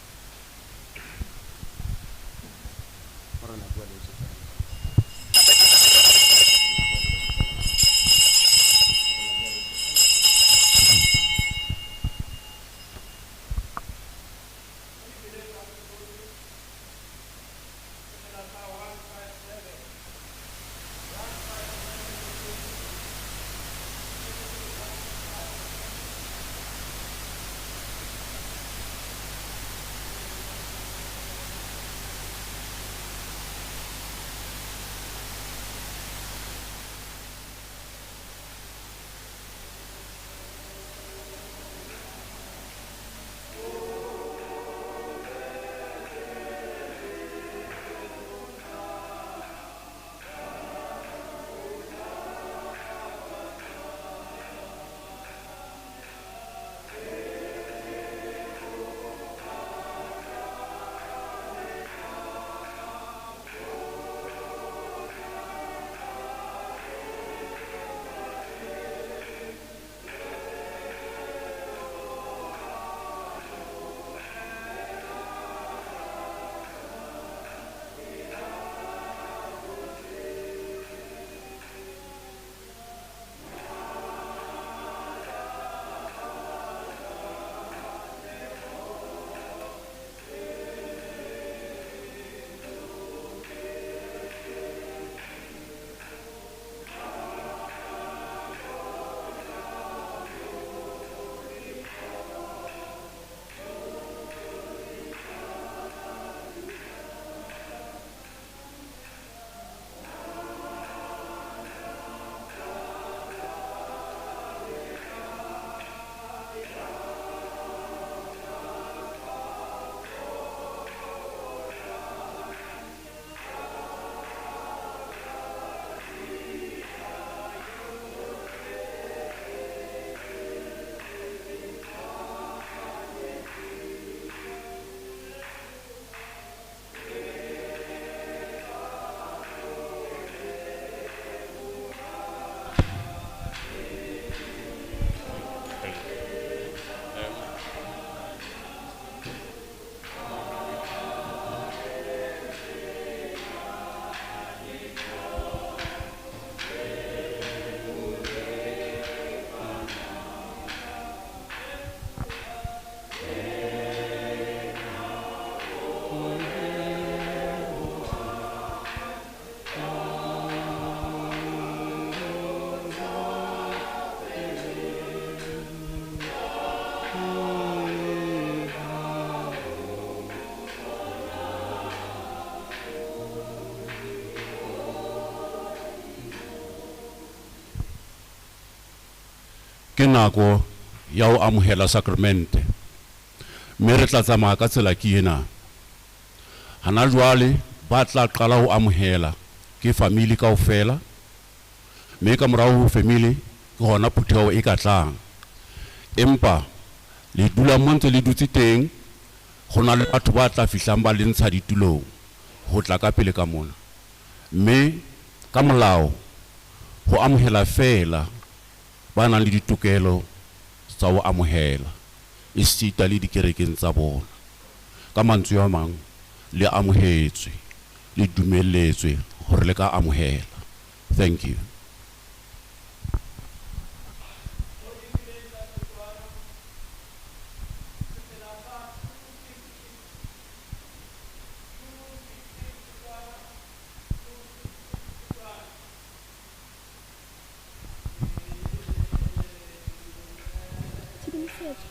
Ke nako ya ho amohela sakramente, mme re tla tsamaya ka tsela ke ena. Hana jwale ba tla qala ho amohela ke family kaofela, mme ka morao ho family ke hona phutheho e ka tlang. Empa le dula mo ntse le dutse teng, ho na le batho ba tla fihlang ba le ntsha ditulong ho tla ka pele ka mona. Mme ka molao ho amohela feela ba nang le ditokelo tsa ho amohela esita le dikerekeng tsa bona. Ka mantswe a mang, le amohetswe, le dumelletswe hore le ka amohela. Thank you. Tshedimosetso.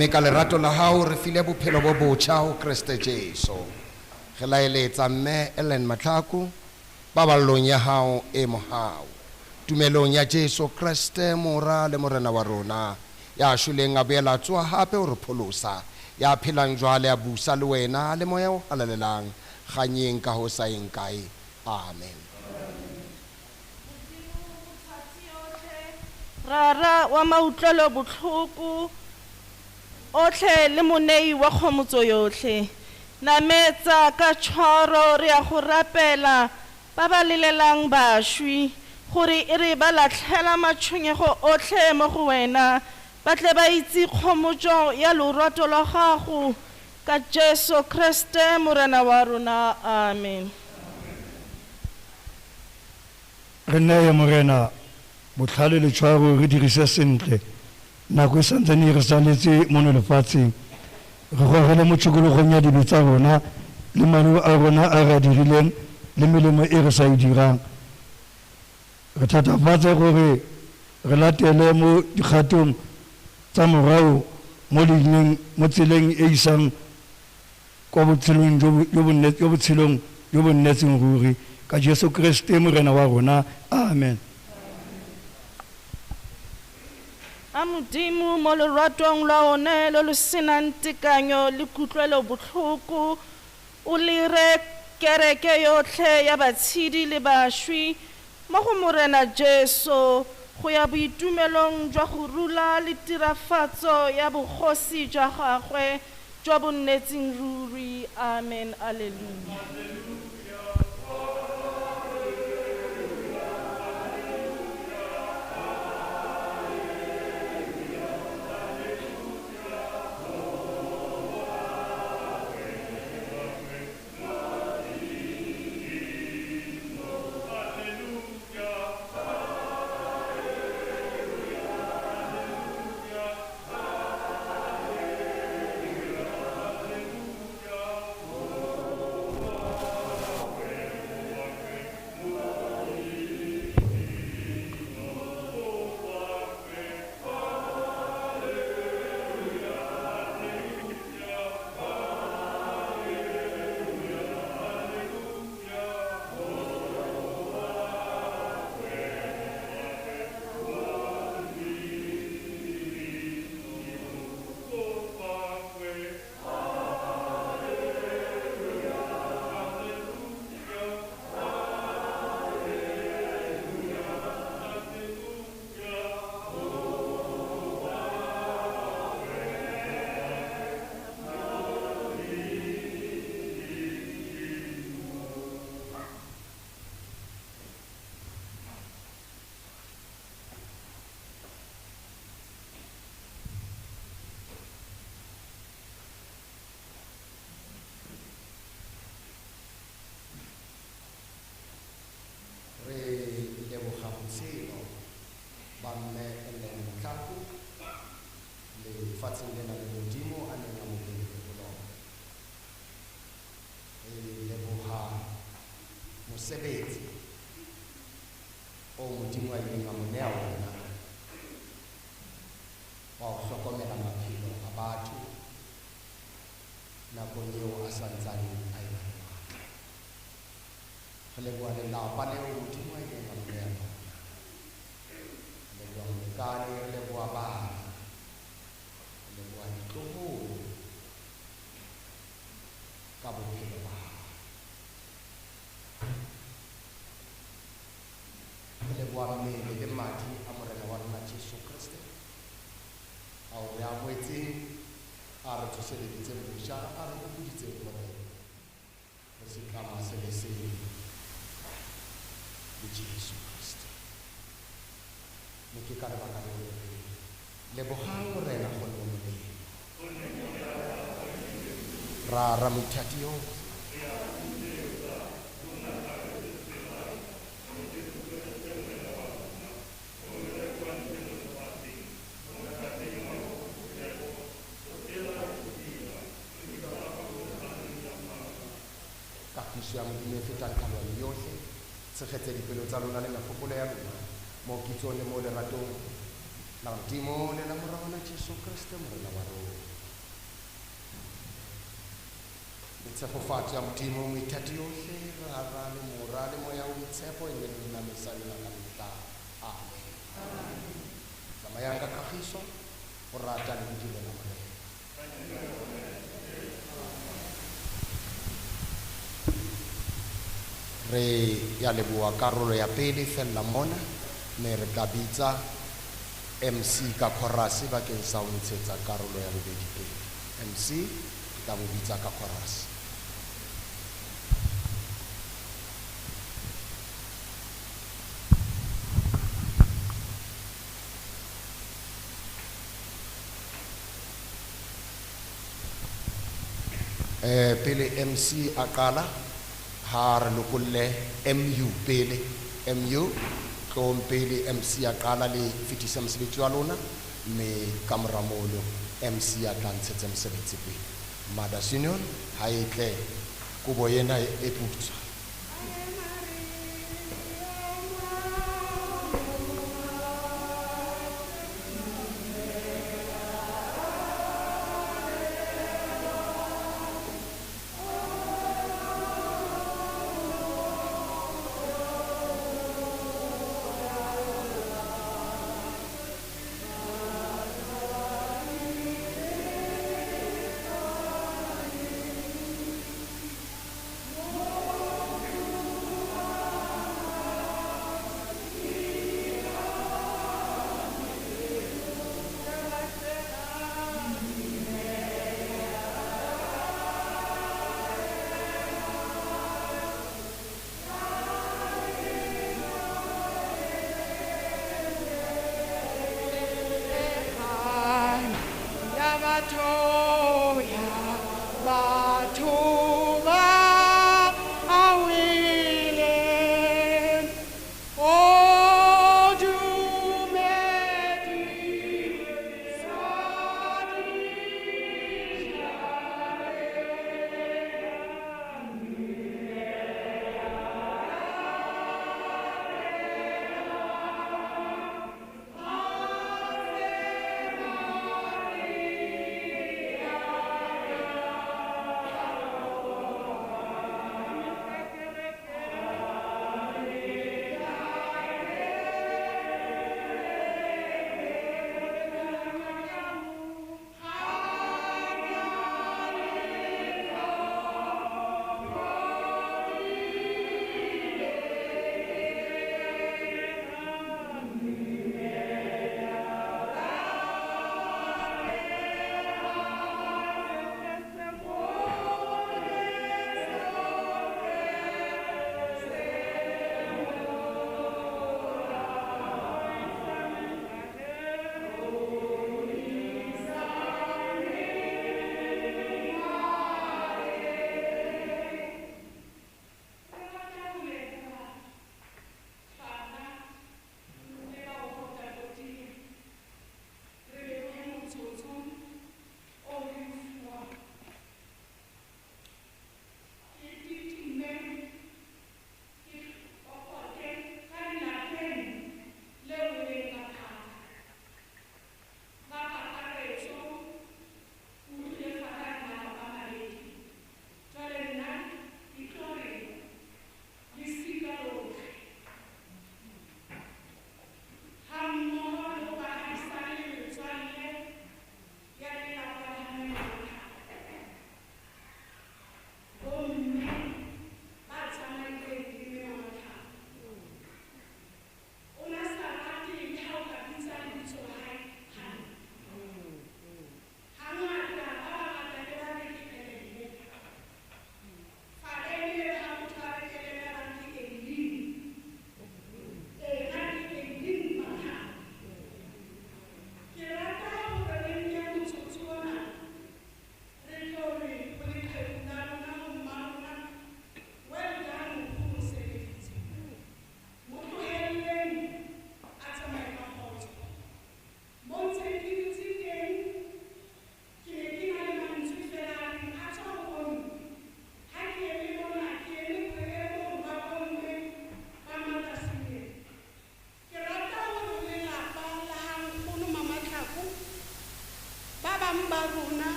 Mme ka lerato la hao re file bophelo bo botjha ho Kreste Jesu. Re laeletsa mme Ellen Matlhaku paballong ya hao e mohau. Tumelong ya Jesu Kreste mora le morena wa rona ya shweleng a boela a tsoha hape ho re pholosa, ya phelang jwale a busa le wena le moya o halalelang kganyeng ka ho sa yeng kae. Amen. Rara wa mautlwelo botlhoko otlhe le monei wa kgomotso yotlhe, nametsa ka tshwaro re ya go rapela ba ba lelelang bašwi gore e re ba latlhela matshwenyego otlhe mo go wena, ba tle ba itse kgomotso ya lorato lwa gago ka Jesu Kriste morena wa rona. Amen. Re neye morena botlhale le tshwaro re dirise sentle nako e santsane e re saletse mono lefatsheng, re gogele mo tshokologong ya dibe tsa rona le maleo a rona a re a dirileng le melemo e re sa e dirang. Re thatafatse gore re latele mo dikgatong tsa morao mo leineng mo tseleng e isang kwa botshelong jo bo nnetseng ruri ka Jesu Kriste morena wa rona. Amen. A Modimo mo loratong lwa one lo lo senang tekanyo le kutlwelo botlhoko o lere kereke yotlhe ya batshedi le bašwi mo go morena Jesu go ya boitumelong jwa go rula le tirafatso ya bogosi jwa gagwe jwa bo nnetseng ruri. Amen. Alleluia. Re leboga botshelo ba mme Ellen Matlhaku lefatsheng lena le Modimo a neng a mo beile go lona. Re leboga mosebetsi o Modimo a ileng a mo nea ona wa ho hlokomela maphelo a batho nakong eo a santsaneng a ena le matla. Re leboha lelapa leo Modimo a ileng a mo nea lona. Re leboha molekane, re leboha bana, re leboha ditloholo ka bophelo ba hae. Re leboha mmele le madi a morena wa rona Jesu Kriste ao re amohetseng, a re tsoseleditseng botjha, a re hopoditseng hore re setlama se le seng le Jesu Kriste. Mme ke ka lebaka leo re reng, lebohang morena gonne o molemo. Rara moithati yo kagiso ya Modimo e fetang tlhaloganyo yotlhe, tshegetse dipelo tsa lona le megopolo ya lona mo kitsong le mo leratong La Modimo le la Mora wa Jesu Kriste Morena wa rona. Le tshegofatso ya Modimo Moithati yohle, Rara le Mora le Moya o Boitshepo, e nne le lona mehla le ka mehla. Amen. Tsamayang ka kagiso, go rata le go direla Morena. Re ya leboha karolo ya pele fella mona, mme re tla bitsa MC ka chorus bakeng sa ho ntshetsa karolo ya bobedi pele. MC ke tla mo bitsa ka chorus. Pele MC a qala, ha re lokolle MU pele. MU tlong pele MC a qala le fetisa mosebetsi wa lona, mme ka mora mono MC a tla ntshetsa mosebetsi pele. Mothers Union ha e tle kobo ena e putswa.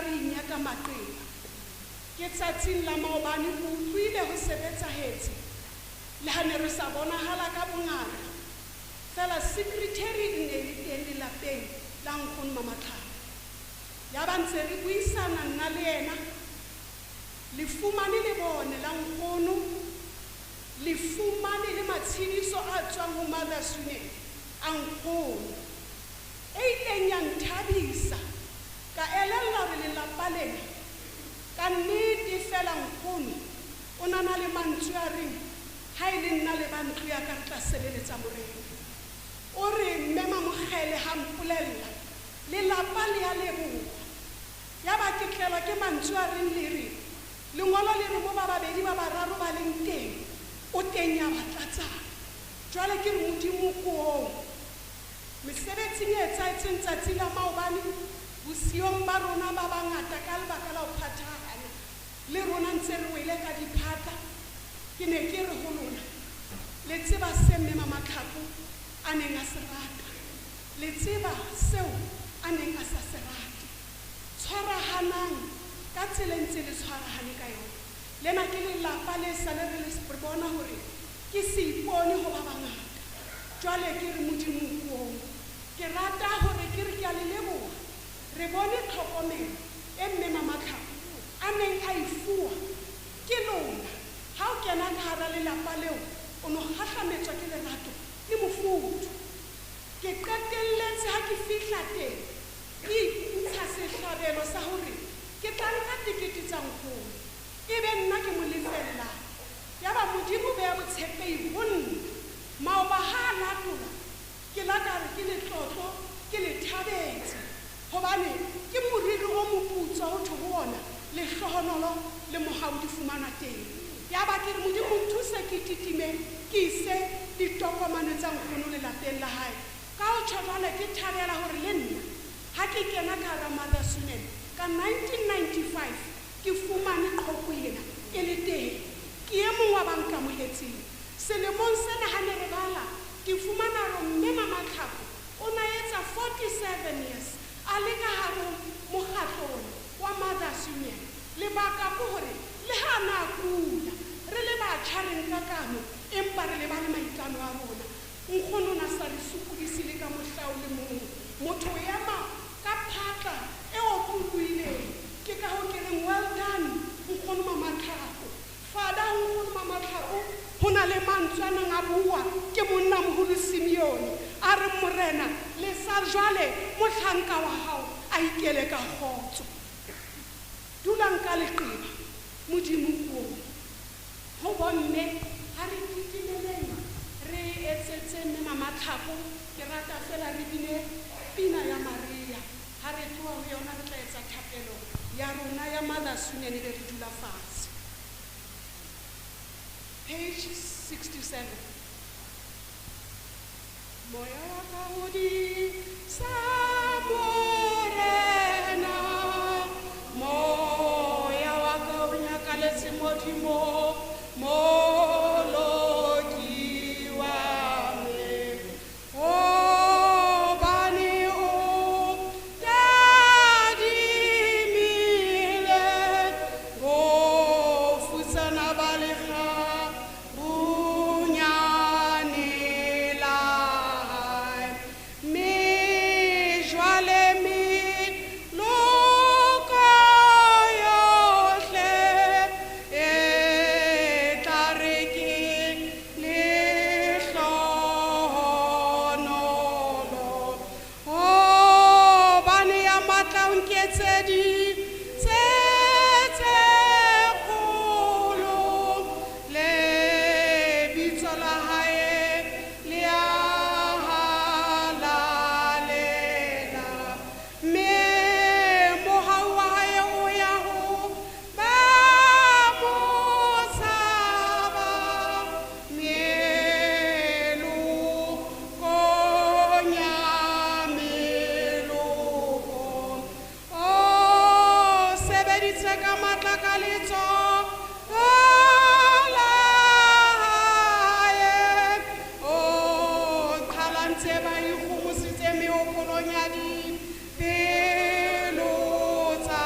re inyaka maqeba. Ke tsatsing la maobane re utlwile ho sebetsahetse, le ha ne re sa bonahala ka bongata. Feela secretary e ne le teng lelapeng la nkgono Mamatlhako. Ya ba ntse re buisana nna le yena, le fumane lebone la nkgono, le fumane le matshediso a tswang ho Mothers Union a nkgono. E ileng ya nthabisa, ka elellwa hore lelapa lena ka nnete feela nkgono o na na le mantswe a reng ha e le nna le ba ntlo ya ka re tla sebeletsa Morena. O re mme Mamokgele ha mpolella, lelapa le a leboha. Ya ba ke tlelwa ke mantswe a reng le re, lengolo le re mo ba babedi ba bararo ba leng teng, o teng ya ba tlatsang. Jwale ke re Modimo ko oo. Mesebetsing e etsahetseng tsatsi la maobane, bosiong ba rona ba bangata ka lebaka la ho phathahana, le rona ntse re wele ka diphatla, ke ne ke re ho lona, le tseba se mme Mamatlhako a neng a se rata, le tseba seo a neng a sa se rate. Tshwarahanang ka tsela e ntse le tshwarahane ka yona. Lena ke lelapa le sale re le re bona hore ke seipone ho ba bangata. Jwale ke re Modimo ko oo. Ke rata hore ke re ke a le leboha. Re bone tlhokomelo e mme Mamatlhako a neng a e fuwa ke lona. Ha o kena ka hara lelapa leo, o no kgahlametswa ke lerato le mofuthu. Ke qetelletse ha ke fihla teng, ke intsha sehlabelo sa hore ke tla nka tekete tsa nkgono, e be nna ke mo lefellang. Ya ba Modimo o beha botshepehi ho nna. Maoba ha a latola, ke la ka re ke letlotlo, ke le thabetse, hobane ke moriri o moputswa ho thwe ho ona lehlohonolo le mohau di fumanwa teng. Ya ba ke re Modimo nthuse ke titime ke ise ditokomane tsa nkgono lelapeng la hae. Ka ho tjho jwale ke thabela hore le nna ha ke kena ka hara Mothers Union ka 1995 ke fumane qhoko ena e le teng. Ke e mong wa ba nkamohetseng. Selemong sena ha ne re bala, ke fumana hore mme Mamatlhako o na etsa 47 years a le ka hare ho mokgatlo ona wa Mothers Union. Lebaka ke hore le ha a na kula, re le batjha re nka kano, empa re lebale maikano a rona. Nkgono o na sa re sokodise le ka mohla o le mong. Motho o ema ka phatla e otlolohileng. Ke ka hoo ke reng well done nkgono Mamatlhako. Fada ho nkgono Mamatlhako ho na le mantswe a neng a bua ke monnamoholo Simeone, a reng Morena lesa jwale mohlanka wa hao a ikele ka kgotso. Dulang ka leqeba, Modimo ko oo. Ho bomme, ha re kitimeleng re etsetse mme Mamatlhako, ke rata feela re bine pina ya Maria. Ha re tloha ho yona re tla etsa thapelo ya rona ya Mothers Union ebe re dula fatshe. Page 67. Moya wa ka o di sa Morena, moya wa ka o nyakaletse Modimo, Moloki wa me. Hobane o tadimile bofutsana ba lekgabunyane la hae. Mme jwale meloko yohle e tla re ke lehlohonolo. Hobane ya matla o nketseditse tse kgolo, lebitso la hae le a halalela. Mme mohau wa hae o ya ho ba mo tshabang, melokong ya meloko. O sebeditse ka matla ka letsoho la hae. O qhalantse ba ikgomositse mehopolong ya dipelo tsa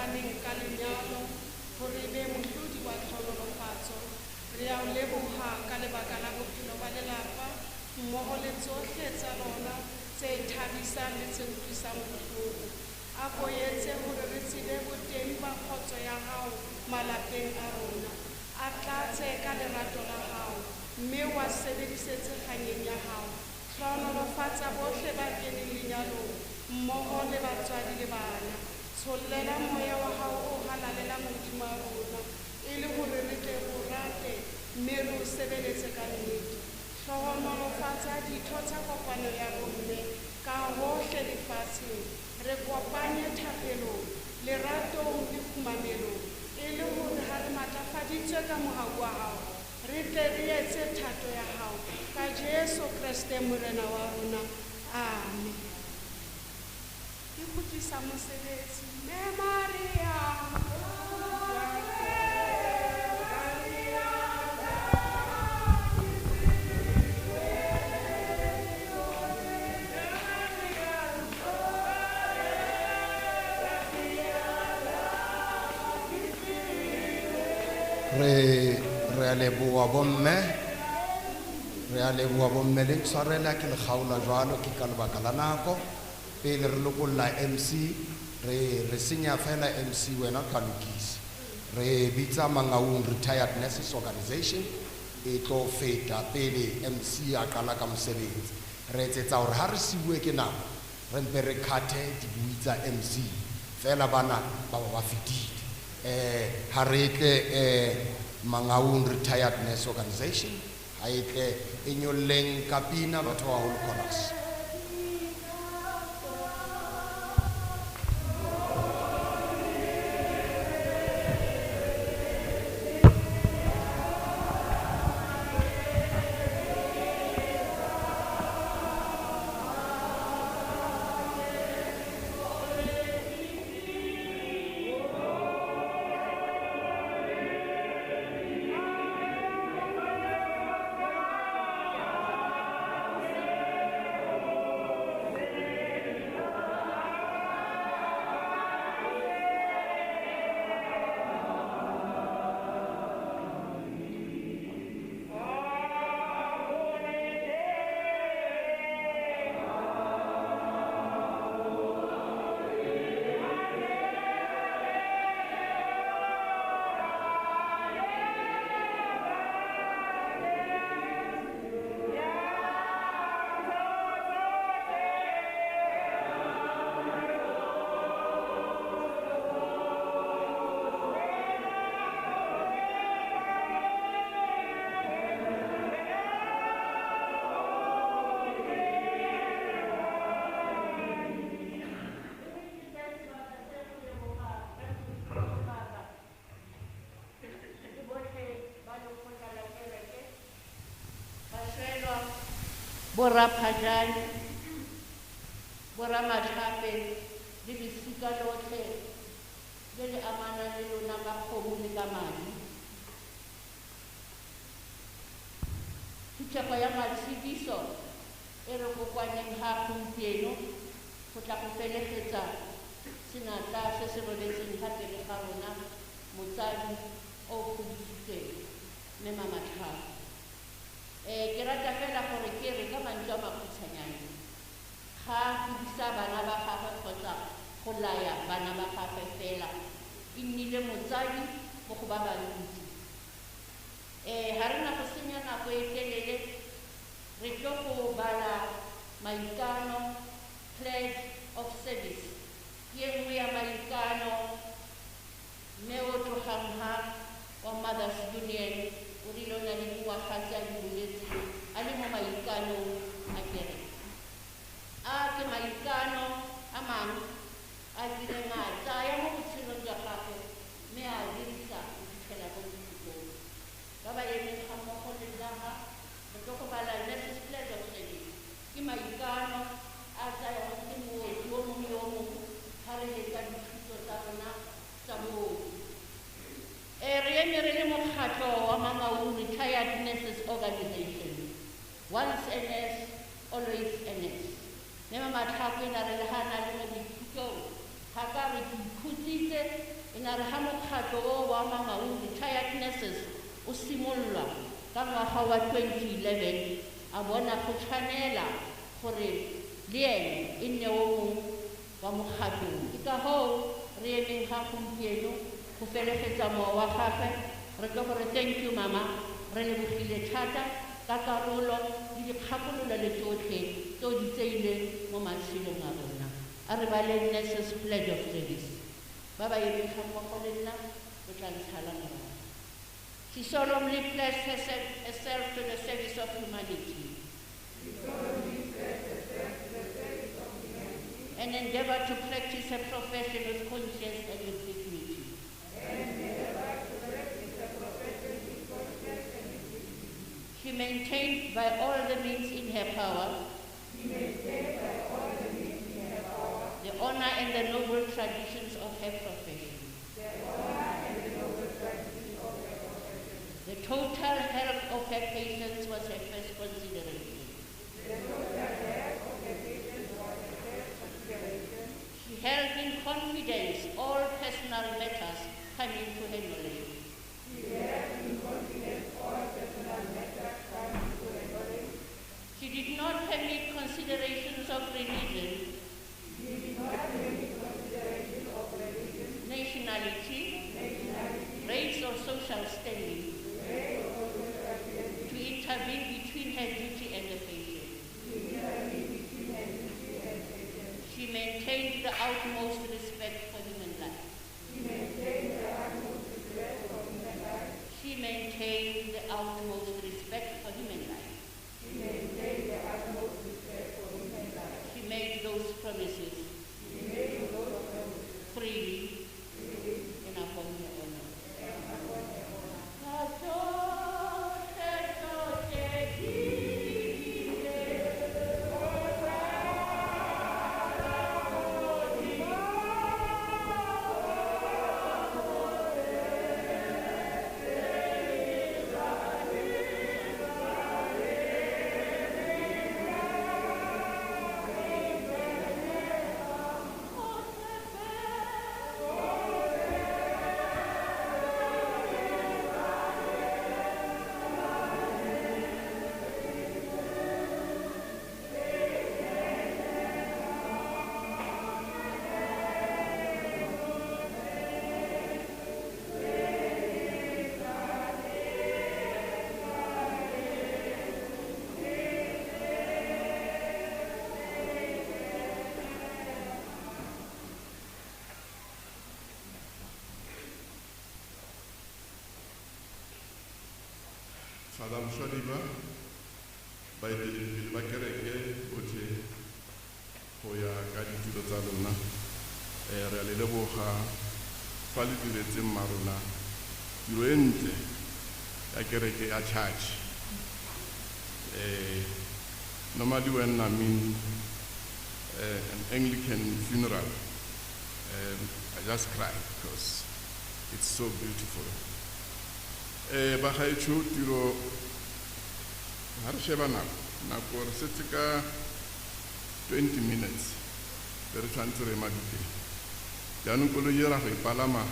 faneng ka lenyalo hore e be mohlodi wa tlhonolofatso. Re a o leboha ka lebaka la bophelo ba lelapa mmoho le tsohle tsa lona tse thabisang le tse utlwisang bohloko. A ko etse hore re tsebe boteng ba kgotso ya hao malapeng a rona. A tlatse ka lerato la hao mme wa sebedisetse kganyeng ya hao. Hlohonolofatsa bohle ba keneng lenyalong mmoho le batswadi le bana. Tshollela moya wa hao o halalelang hodima rona e le hore re tle re o rate mme re o sebeletse ka nnete. Hlohonolofatsa ditho tsa kopano ya bomme ka hohle lefatsheng. Re kopanye thapelong, leratong le kgumamelong e le hore ha re matlafaditswe ka mohau wa hao re tle re etse thato ya hao ka Jesu Kreste Morena wa rona. Amen. Ke kgutlisa mosebetsi. Mme Maria. Re re a leboha bomme, re a leboha bomme, le ntshwarela ke le kgaola jwalo ke ka lebaka la nako. Pele re lokolla MC, re re senya fela MC wena o tla lokisa. Re bitsa Mangaung Retired Nurses Organization e tlo feta pele MC a qala ka mosebetsi. Re etsetsa hore ha re siuwe ke nako re mpe re khathe dibui tsa MC fela bana ba ba ba fetile. Ha re tle Mangaung Retired Nurse Organization ha e tle e nyolleng ka pina batho ba baholo chorus. Borraphajane, borramatlhape le lesika lotlhe le le amanang le lona ka kgomo le ka madi. Phuthego ya matshediso e re kokoaneng ga gompieno go tla go felegetsa senatla se se robetseng fa pele ga rona motsadi o godisitsweng mme Mamatlhape. Ke rata fela gore ke re ka mantswe a makhutshwanyane ga godisa bana ba gagwe kgotsa go laya bana ba gagwe fela e nnile motsadi mo go ba bantsi. Ga re na go senya nako e telele, re tlo go bala maikano, pledge of service. Ke e nngwe ya maikano mme o tlogang ha wa Mothers Union o rile o na le dingwaga tse a di boletseng a le mo maikanong a kereke. A ke maikano a mangwe a kileng a tsaya mo botshelong jwa gagwe mme a dirisa go fitlhela ko bokhutlong. Ba ba emeng ga mmogo le nna ga re tlo go bala Nurses Pledge of Service. Ke maikano a tsayang ke mooki o mongwe le o mongwe ga re letsa dithuto tsa rona tsa booki. Re eme re le mokgatlho wa Mangaung Retired Nurses Organization. Once a nurse, always a nurse. Mme Mamatlhape na re le ga na le mo boithutong, ga ka re ke ikhutsitse thusitse e na re ha mokgatlo o wa Mangaung Retired Nurses o simololwa ka ngwaga wa 2011, a bona go tshwanela gore le ene e nne o mongwe wa mokgatlong. Ke ka hoo re emeng ga gompieno go felegetsa mowa wa gagwe. Re tlo gore thank you mama, re lebogile thata ka karolo le dikgakololo le tsotlhe tse o di tseileng mo matshelong a rona. A re baleng Nurses Pledge of Service. Ba ba emeng ga mmogo le nna o tla ntshala morago. She solemnly pledged herself to the service of humanity and endeavor to practice her profession with conscience and with dignity. She maintained by all the means in her power the honor and the noble traditions of her profession. The total health of her patients was her first consideration. She held in confidence all personal matters coming to her knowledge. She did not permit considerations of religion, nationality, race or social standing to intervene between her duty and the patient. She maintained the utmost respect for human life. She maintained the utmost respect for human life. She made those promises freely and upon her honor. Father Mshwadiba, baeteledipele ba kereke botlhe go ya ka ditulo tsa lona, re a le leboga fa le diretseng mma rona tiro e ntle ya kereke ya church. Normally when I'm in an Anglican funeral, I just cry because it's so beautiful. Bagaetsho tiro ha re sheba nako re setse ka 20 minutes re tshwanetse re mabitleng. Jaanong koloi e ra go e palama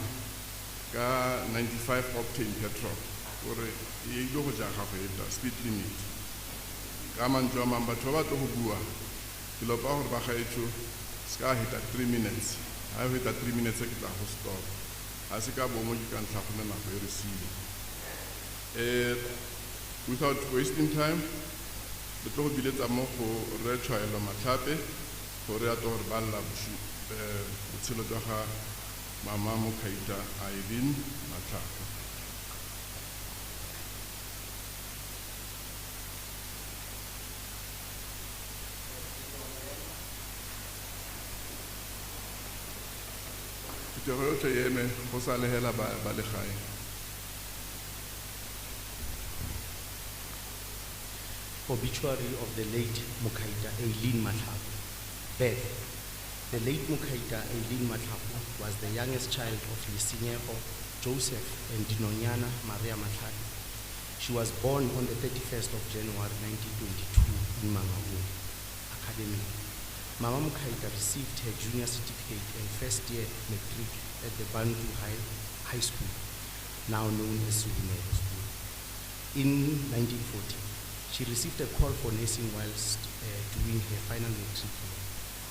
ka 95 octane petrol gore e ile go jaga go eta speed limit. Ka mantswe a mang batho ba ba tlo go bua ke lopa gore bagaetsho se ka heta 3 minutes. Ha e heta 3 minutes ke tla go stop. Ha se ka bomo ke ka ntlha go nako e re siile. Without wasting time, re tlo go biletsa mo go Rre Tshwaelo Matlhape gore a tlo gore ba lla botshelo jwa ga Mama Mokhaita Eileen Matlhape. Phuthego yotlhe e eme go sa lehela ba legae. Obituary of the late Mokhaita Eileen Matlhapo. Birth. The late Mokhaita Eileen Matlhapo was the youngest child of Lisinyego Joseph and Dinonyana Maria Matlhapo. She was born on the 31st of January 1922 in Mangaung Academy. Mama Mokhaita received her junior certificate and first year matric at the Bantu High School, now known as Sehume School. In 1940, she received a call for nursing whilst doing her final matric year,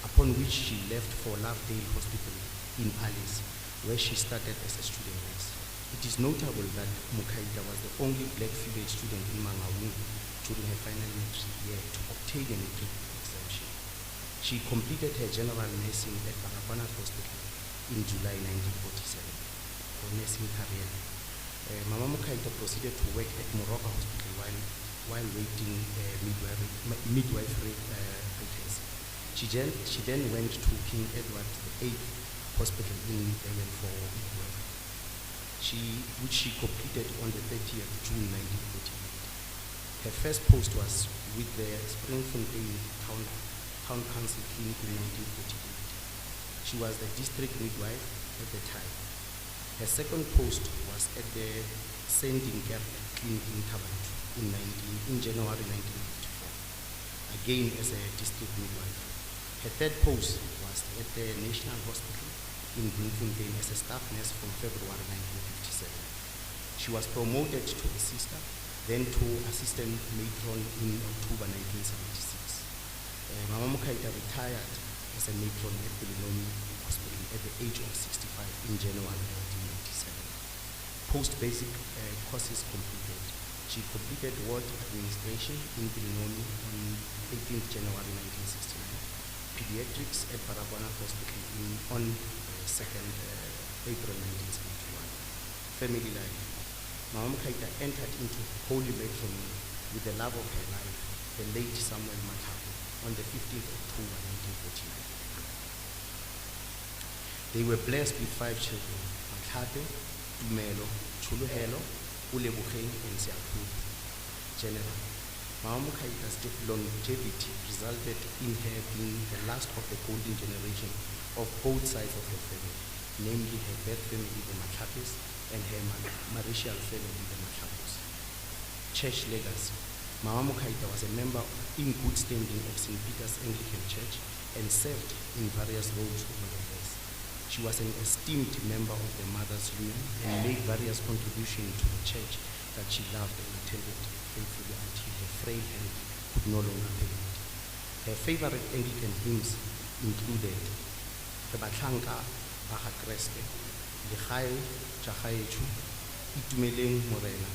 upon which she left for Lovedale Hospital in Alice, where she started as a student nurse. It is notable that Mokaita was the only black female student in Mangaung during her final matric year to obtain a matric exemption. She completed her general nursing at Baragwanath Hospital in July 1947 for nursing career. Mama Mokaita proceeded to work at Moroka Hospital while waiting midwifery vacancy. She then went to King Edward the VIII Hospital in Durban for midwifery, which she completed on the 30th June 1948. Her first post was with the Springfontein Town Council Clinic in 1948. She was the district midwife at the time. Her second post was at the Sendingkerk Clinic in Thaba Nchu in January 1954, again as a district midwife. Her third post was at the National Hospital in Bloemfontein as a staff nurse from February 1957. She was promoted to a sister, then to assistant matron in October 1976. Mama Mokaita retired as a matron at Pelonomi Hospital at the age of 65 in January 1987. Post-basic courses completed. She completed ward administration in Pelonomi on 18th January 1969, pediatrics at Baragwanath Hospital on 2nd April 1971. Family life. Mama Mokaita entered into holy matrimony with the love of her life, the late Samuel Matlhape, on the 15th October 1949. They were blessed with 5 children, Matlhape, Tumelo, Tsholohelo, Olebogeng, and Seatlholo. General. Mama Mokaita's longevity resulted in her being the last of the golden generation of both sides of her family, namely her birth family, the Matlhapes, and her marital family, the Matlhapos. Church legacy. Mama Mokaita was a member in good standing of St. Peter's Anglican Church and served in various roles over the years. She was an esteemed member of the Mothers Union and made various contributions to the church that she loved and attended faithfully until her frail health could no longer permit. Her favorite Anglican hymns included Re Batlhanka ba ga Kreste, Legae ja Gaetsho, Itumeleng Morena,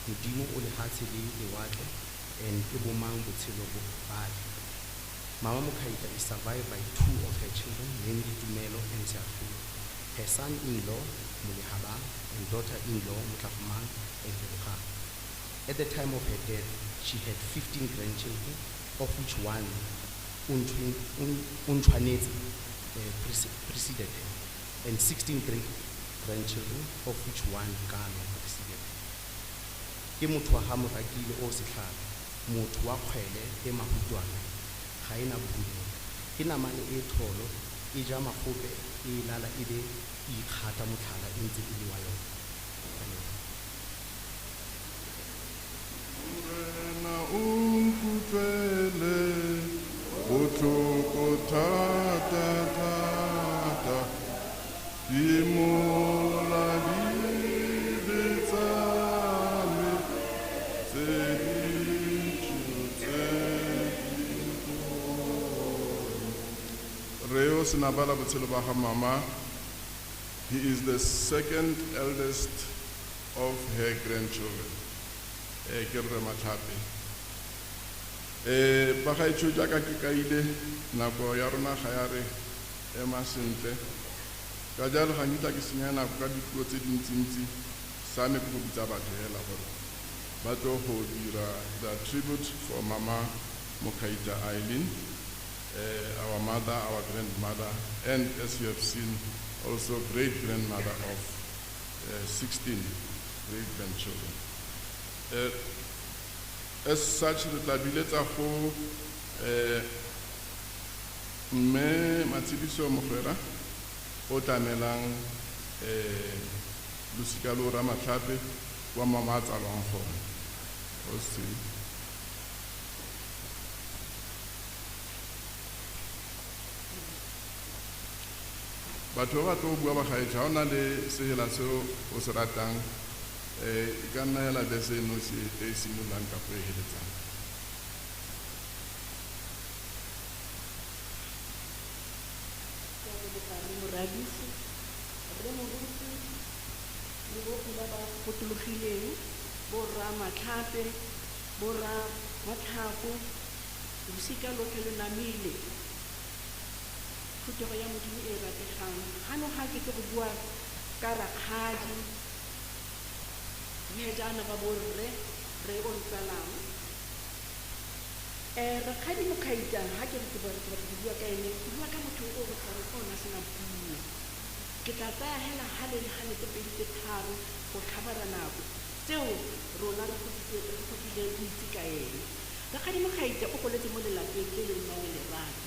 Modimo o lehatshe le lewatle, and E Bomang Botshelo bo Bale. Mama Mokaita is survived by 2 of her children, namely Tumelo and Seatlholo, her son-in-law, Molehabang, and daughter-in-law, Motlafumang and Lebogang. At the time of her death, she had 15 grandchildren, of which one, Untwanetse, preceded her, and 16 great-grandchildren, of which one, Kano, preceded her. Ke motho wa ha Morakile o setlhare, motho wa kgwele e mahutwana, ga e na bohulelo. Ke namane e tholo, e ja magope, e lala e be e ikgata motlhala e ntse e le wa yona. Morena o nkutlwele botlhoko thata thata, ke mola dibe tsa me tse dintsho tse dikgolo. Re o sena bala botshelo ba ga mama. He is the second eldest of her grandchildren. Ke rre Matlhape. Bagaetsho jaaka ke kaile nako ya rona ga ya re ema sentle. Ka jalo ga nkitla ke senya nako ka dipuo tse dintsintsi, sa me ke go bitsa batho hela gore ba tlo go dira the tribute for Mama Mokaita Eileen, our mother, our grandmother, and as you have seen, also great-grandmother of 16 great-grandchildren. As such, re tla biletsa go mme Matshidiso Mogwera o tlamelang losika lo ra Matlhape kwa mama a tsalwang gone. O se. Batho ba ba tlo bua bagaetsho, ga o na le sehela seo o se ratang, e ka nna hela bese e nosi e simololang kapo e heletsang. Moradisi, rre moruti le botlhe ba ba potologileng, borra Matlhape, borra Matlhako, losika lotlhe lo namile. Phuthego ya Modimo e e rategang, gano ga ke tle go bua ka rakgadi, Mhejana ba borre, rre o re tsalang. Rakgadi Mokhaita, ha ke re ke batla go bua ka ene, ke bua ka motho o re tshware o na sena puo. Ke tla tsaya hela hale le hale tse pedi tse tharo go tlhabara nako tseo rona re godileng re itse ka ene. Rakgadi Mokhaita o goletse mo lelapeng le le nang le lerato.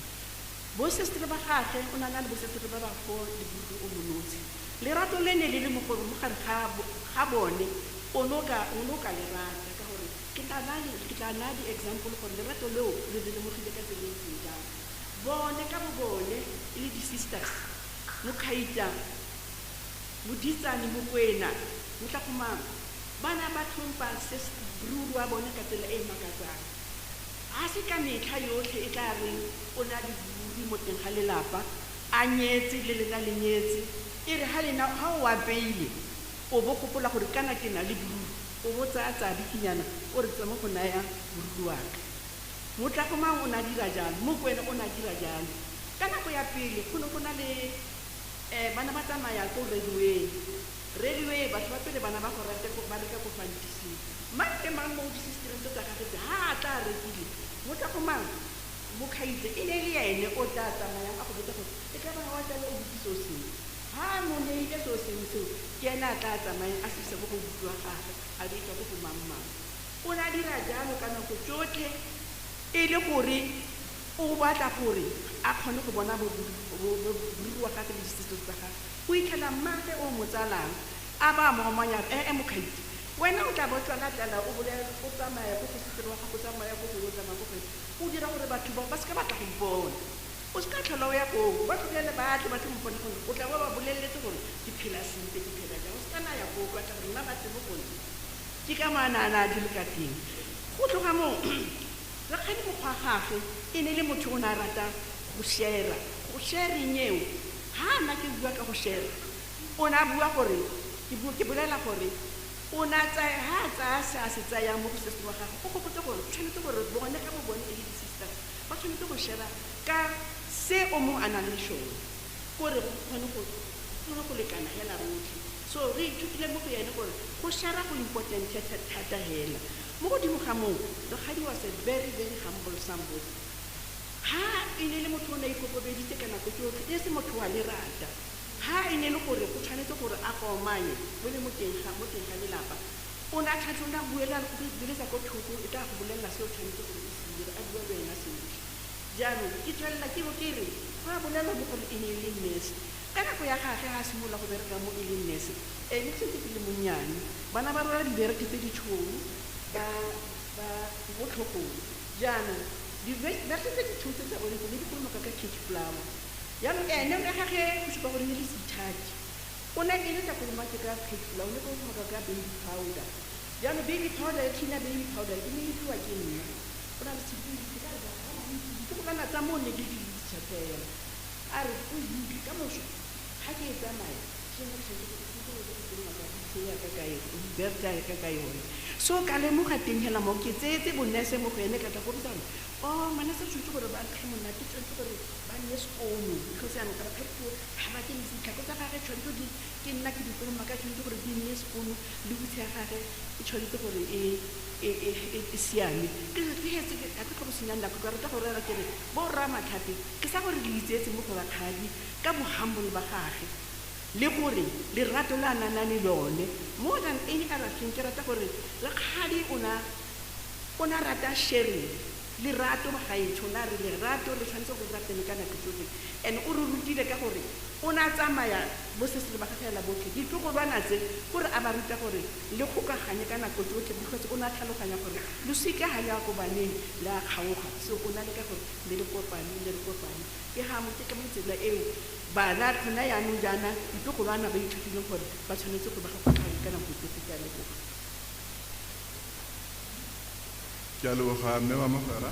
Bosestere ba gagwe, o ne a na le bosestere ba ba four le burudu o monosi. Lerato le ne le le mo gore mo gare ga bone o ne o ka o ne o ka le rata ka gore ke tla naya ke tla naya di-example gore lerato leo re le lemogile ka tsela e ntseng jang. Bone ka bo bone e le di-sisters, Mokgaita, Moditsane, Mokwena, Motlagomang, ba na ba tlhompha bruru wa bone ka tsela e e makatsang. Ga se ka metlha yotlhe e tla reng o na le bruru mo teng ga lelapa, a nyetse le lena le nyetse, e re ha lena ha o apeile o bo gopola gore kana ke na le bruru, o bo tsaya tsaya bikinyana o re tsama go naya bruru wa ka. Motlagomang o ne a dira jalo, Mokwena o ne a dira jalo. Ka nako ya pele go ne go na le bana ba tsamaya ko railway. Railway batho ba pele bana ba go rate ba reka ko fantising. Mang le mang mo disistereng tse tsa gagwe tse ha a tla rekile, Motlagomang Mokhaitse e ne e le ene o tla tsamayang a go botsa gore e ka ba wa tlale o botse seo sengwe. Ha a mo neile seo sengwe seo, ke ene a tla tsamayang a se isa ko go buti wa gagwe, a di isa ko go mang mang. O ne a dira jalo ka nako tsotlhe e le gore o batla gore a kgone go bona boruri wa gagwe le disisters tsa gagwe. O itlhela mmagwe o mo tsalang a ba mo omanya a re, e Mokhaitse, wena o tla bo tlala tlala o bolela o tsamaya ko go sister wa gago, o tsamaya ko gongwe, o tsamaya ko gongwe, o dira gore batho bao ba seka batla go mpona. O seka tlhola o ya koo, ba tlogele ba tle ba tle go mpona gore o tla bo ba boleletse gore ke phela sentle, ke phela jang. O seka na ya koo, o batla gore nna ba tle mo go nna. Ke ka mo a ne a na a dire ka teng. Go tloga moo, rakgadi mokgwa wa gagwe e ne e le motho o ne a rata go share-a. Go sharing eo, ha nna ke bua ka go share-a, o ne a bua gore, ke bua ke bolela gore o ne a tsaya, ha a tsaya se a se tsayang mo go sister wa gagwe, o gopotse gore tshwanetse gore bone ka bo bone e le di-sisters, ba tshwanetse go share-a ka se o mongwe a nang le sone, kore go kgone go kgone go lekana hela rotlhe. So re ithutile mo go ene gore go share-a go important thata thata hela. Mo godimo ga moo, rakgadi was a very very humble somebody. Ha e ne le motho o ne a ikokobeditse ka nako tsotlhe, e se motho wa lerata. Ha e ne le gore go tshwanetse gore a go omanye mo le mo teng ga mo teng ga lelapa, o ne a tshwanetse o ne a buela go biletsa ko thoko, e tla go bolelela se o tshwanetse gore o se dire, a bua le wena sentle. Jaanong ke tswelela ke bo ke re go a bolelwa mo gore e ne e le nurse. Ka nako ya gagwe ha a simolola go bereka mo e le nurse, ene ke sentse ke le monnyane, bana ba rwala dibereke tse di tšhweu ba ba mo tlhogong. Jaanong dibereke tse di tšhweu tse tsa bone tse ne di kolomaka ka cake flour. Jaanong ene ka gagwe go supa gore ne le seithati, o ne e le sa kolomake ka cake flour, o ne kolomaka ka baby powder. Jaanong baby powder, tin ya baby powder e ne e tliwa ke nna. O na le sepili, ka re ditlogolwana tsa mo ne di le dintšha fela. A re o hitlhe ka moso ga ke e tsamaya, ke nna ke tshwanetse go kolomaka berta ka ka yone. So ka lemoga teng hela mo ke tseetse bonese mo go ene, ka tla go botsa gore oh manese tshwanetse gore ba nkge monate, tshwanetse gore ba nne sekono, because jaanong ga ba ga ba ke ditlhako tsa gagwe tshwanetse di ke nna ke di kolomaka, tshwanetse gore di nne sekono, le hutshe ya gagwe e tshwanetse gore e e siame. Ke hetse ga ke tlo go senya nako, ka rata go rera ke re bo rra Matlhape ke sa gore le itseetse mo go rakgadi ka bohumble ba gagwe le gore lerato le a nang le lone more than any other thing. Ke rata gore rakgadi o na rata sharing lerato bagaetsho, na re lerato re tshwanetse gore ratene ka nako tsotlhe. And o re rutile ka gore o ne a tsamaya bo sesele ba gagela botlhe ditlogolwana tse gore a ba ruta gore le kgokaganye ka nako tsotlhe, because o ne a tlhaloganya gore losika ga le ya ko baneng le a kgaoga. So o na le ka gore le re kopane, le re kopane ke ga mo ke ka mo tsela eo Bana gona jaanong jaana ditlogolwana ba ithutileng gore ba tshwanetse go bega kgotlhang ka nako tsotlhe. Ke a leboga. Ke a leboga, mme wa mogwera.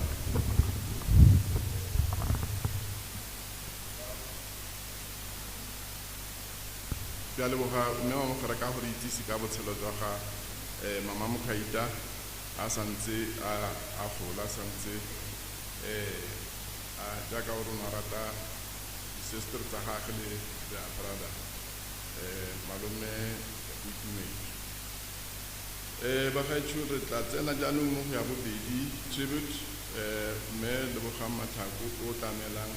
Ke a leboga, mme wa mogwera, ka gore itsise ka botshelo jwa ga mama Mokhaita a santse a gola, santse a jaaka o rona rata di-sister tsa gagwe le their brother, malome Boitumedi. Bagaetsho, re tla tsena jaanong mo go ya bobedi, tribute. Mme Lebogang Matlhako o tlamelang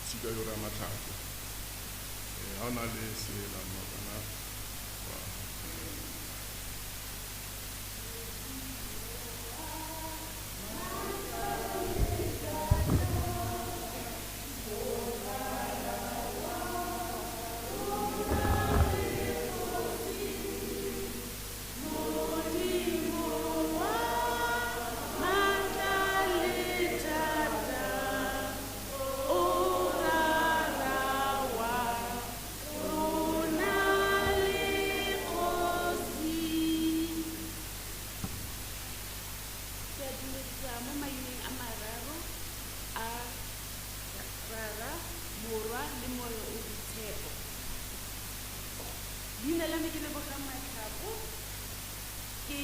tshika yo ra Matlhako. Ha o na le sela mo kana wa Ke a dumedisa mo maineng a mararo a Rara, Morwa le Moya o Boitshepo. Leina la me ke Lebogang Matlhako, ke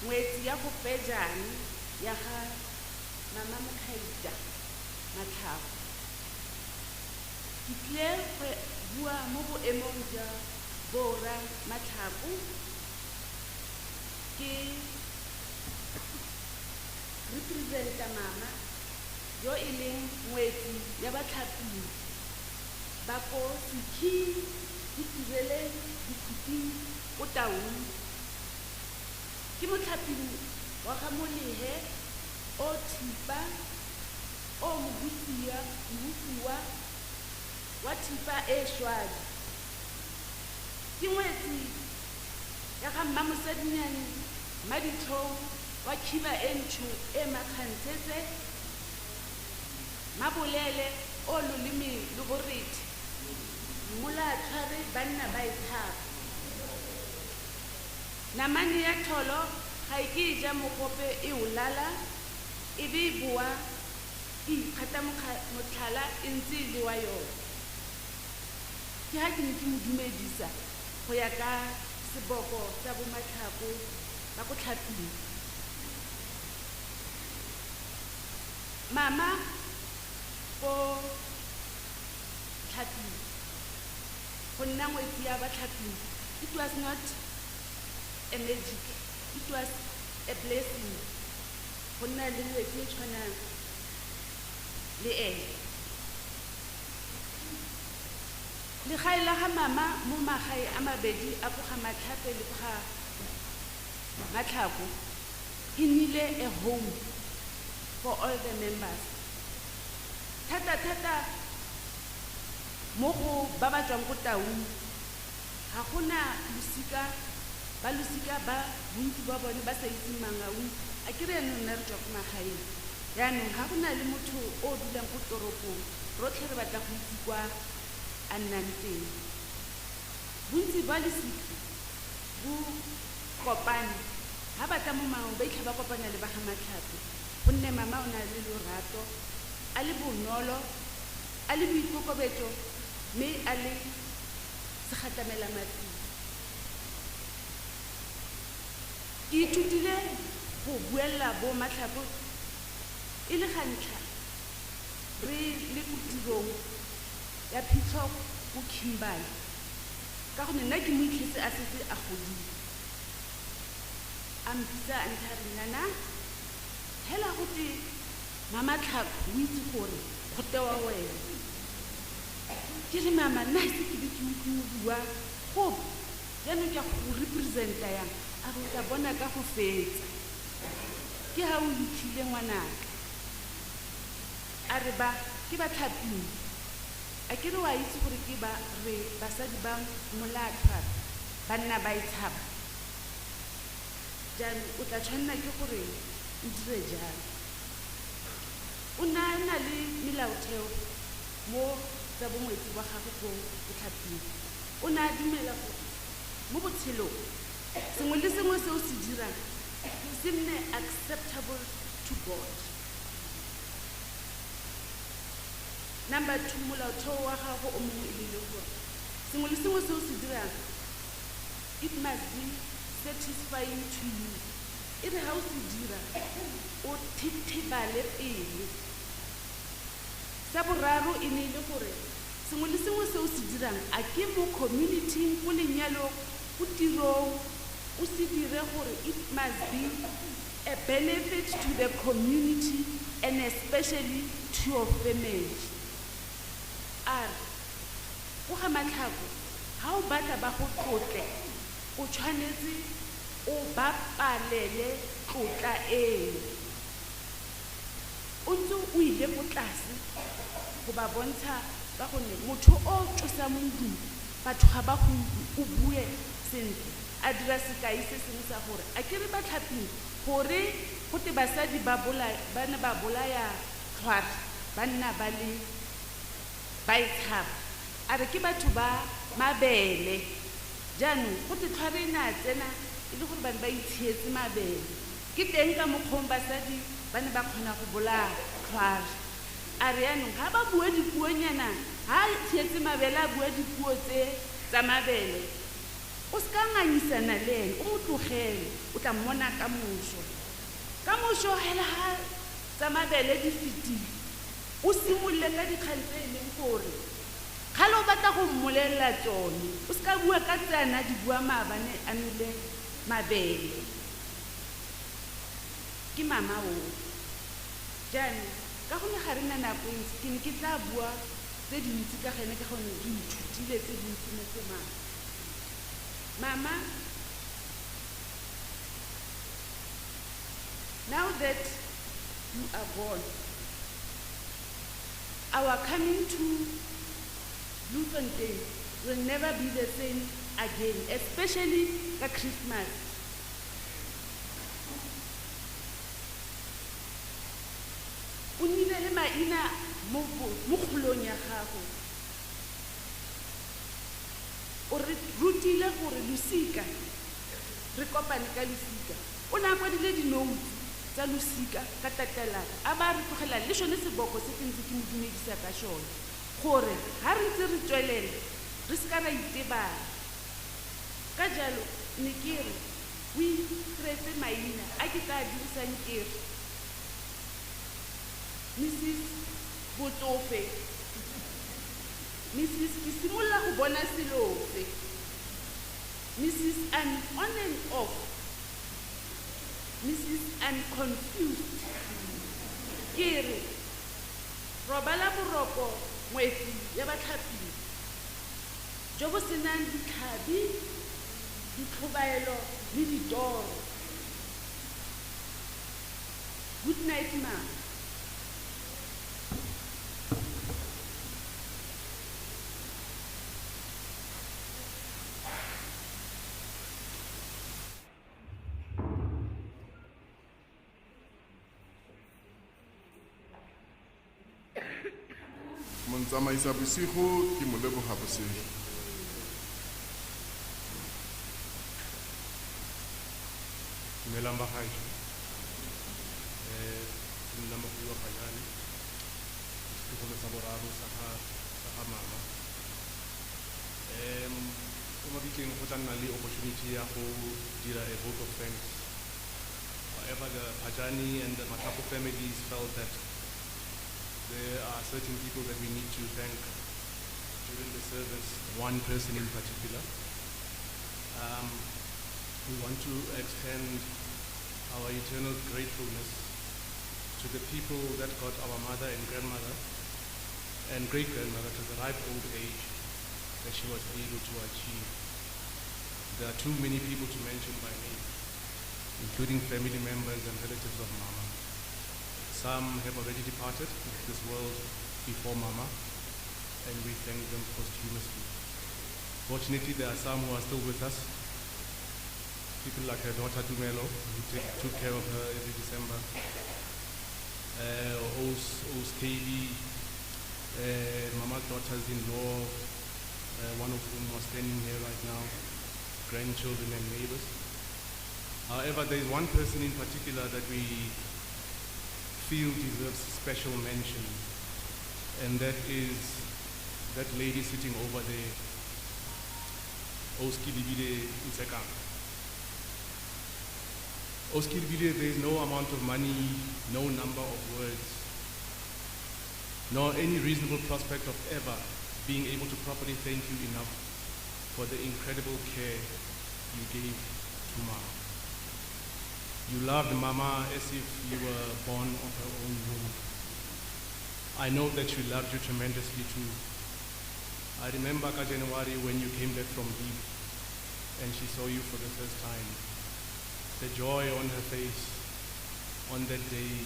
ngwetsi ya go pejane ya ga mama Mokhaita Matlhako. Ke tlile go bua mo boemong jwa borra Matlhako, ke representa mama yo e leng ngwetsi ya batlhaping ba ko Sekhi, Ditireleng, Dikhuting ko Taung. Ke motlhaping wa ga Molehe o thipa o mobusiwa wa thipa e shwadi. Ke ngwetsi ya ga Mmamosadinyane Maditlhong wa khiba e ntsho e makgantshetse, Mabolele o loleme lo borethe, mmolatlhware banna ba e tshaba. Namane ya tholo ga e ke e ja mogope e o lala, e be e boa e ikgata motlhala e ntse e le wa yone. Ke ha ke ne ke mo dumedisa go ya ka seboko sa boMatlhako ba ko tlhaping. Mama ko tlhaping, go nna ngwetsi ya batlhaping, it was not a magic, it was a blessing go nna le ngwetsi e tshwanang le ene. Legae la ga mama mo magae a mabedi a ko ga Matlhape le ko ga Matlhako e nnile a home for all the members, thata-thata mo go ba ba tswang ko Taung. Ga gona losika ba losika ba bontsi ba bone ba sa itseng Mangaung. A ke re yanong nna re tswa ko magaeng, yaanong ga go na le motho o dulang ko toropong, rotlhe re batla go itse kwa a nnang teng. Bontsi ba losika bo kopane ha ba tla mo Mangaung, ba itlha ba kopana le ba ga Matlhape, gonne mama o na le lorato, a le bonolo, a le boikokobetso, mme a le segatamela matsing. Ke ithutile go buella bo Matlhako e le ga ntlha re le ko tirong ya phitlho ko Kimberley, ka gonne nna ke mo itlhetse a setse a godile. A mpitsa a ntha re, nana hela go te mama Tlhako o itse gore go tewa wena. Ke re, mama, nna se ke be ke utlwe o bua gope, jaanong ke a go representa yang? A re, o tla bona ka go fetsa. Ke ha o itlhile ngwanaka. A re, ba ke batlhaping, a ke re wa itse gore ke ba re basadi ba molatlhwa banna ba e tshaba, jaanong o tla tshwanela ke gore o dire jalo. O na na le melaotheo Mo tsa bongwetsi ba gagwe ko botlhaping. O ne a dumela gore mo botshelong sengwe le sengwe se o se dirang se nne acceptable to God. Number two, molaotheo wa gagwe o mongwe e le gore sengwe le sengwe se o se dirang, it must be satisfying to you. E re ga o se dira o thethebale pele. Sa boraro e ne e le gore sengwe le sengwe se o se dirang, a ke mo communityng, ko lenyalong, ko tirong, o se dire gore it must be a benefit to the community and especially to your family. A re ko ga Matlhako ga o batla ba go tlotle, o tshwanetse o bapalele tlotla eo. O ntse o ile ko tlase go ba bontsha, ka gonne motho o tsosang modumo batho ga ba go utlwe, o bue sentle. A dira sekai se sengwe sa gore a ke re batlhaping gore go te basadi ba ne ba bolaya tlhware, banna ba le ba e tshaba. A re ke batho ba mabele. Jaanong go te tlhware e ne a tsena e le gore ba ne ba itshietse mabele. Ke teng ka mokgong basadi ba ne ba kgona go bolaya tlhware. A re yaanong ga ba bua dipuonyana, ga a tshietse mabele a bua dipuo tse tsa mabele, o se ka ngangisana le ene, o mo tlogele, o tla mmona ka moso. Ka moso hela ha tsa mabele di fetile, o simolole ka dikgang tse e leng gore kgale o batla go mmolelela tsone, o se ka bua ka tse a ne a di bua maabane a nole mabele. Ke mama o. Jaanong ka gonne ga re na nako e ntsi, ke ne ke tla bua tse dintsi ka gene, ka gonne re ithutile tse dintsi mo go mama. Mama, now that you are gone, our coming to Bloemfontein will never be the same again, especially ka Christmas. O nnile le maina mo kgolong ya gago. O re rutile gore losika, re kopane ka losika. O ne a kwadile di-notes tsa losika ka tatelano, a ba re tlogela le sone seboko se ke ntse ke mo dumedisa ka sone, gore ha re ntse re tswelela re se ka ra itebala. Ka jalo ne ke re o ikreetse maina a ke tla dirisang, ke re Mrs Botsofe, Mrs ke simolola go bona selo se, Mrs I'm on and off, Mrs I'm confused. Ke re robala boroko ngwetsi ya batlhaping jo bo senang ditlhabi, ditlhobaelo le ditoro. Good night, mama. Montsamaisa bosigo ke mo leboga bosegi. Dumelang bagaetsho. Ke nna Mogoiwa Pajane, ke setlogolo sa boraro sa ga mama. Ko mabitleng go tla nna le opportunity ya go dira a vote of thanks. However, the Pajani and the Matlhapo families felt that there are certain people that we need to thank during the service, one person in particular. We want to extend our eternal gratefulness to the people that got our mother and grandmother and great-grandmother to the ripe old age that she was able to achieve. There are too many people to mention by name, including family members and relatives of Mama. Some have already departed this world before Mama, and we thank them posthumously. Fortunately, there are some who are still with us. People like her daughter Dumelo, who took care of her every December. Os KB, Mama's daughters-in-law, one of whom was standing here right now, grandchildren and neighbors. However, there is one person in particular that we feel deserves special mention, and that is that lady sitting over there, Oski Libide Ntsekang. Oski Libide, there is no amount of money, no number of words, nor any reasonable prospect of ever being able to properly thank you enough for the incredible care you gave to Mama. You loved Mama as if you were born of her own womb. I know that she loved you tremendously too. I remember ka January when you came back from leave and she saw you for the first time. The joy on her face on that day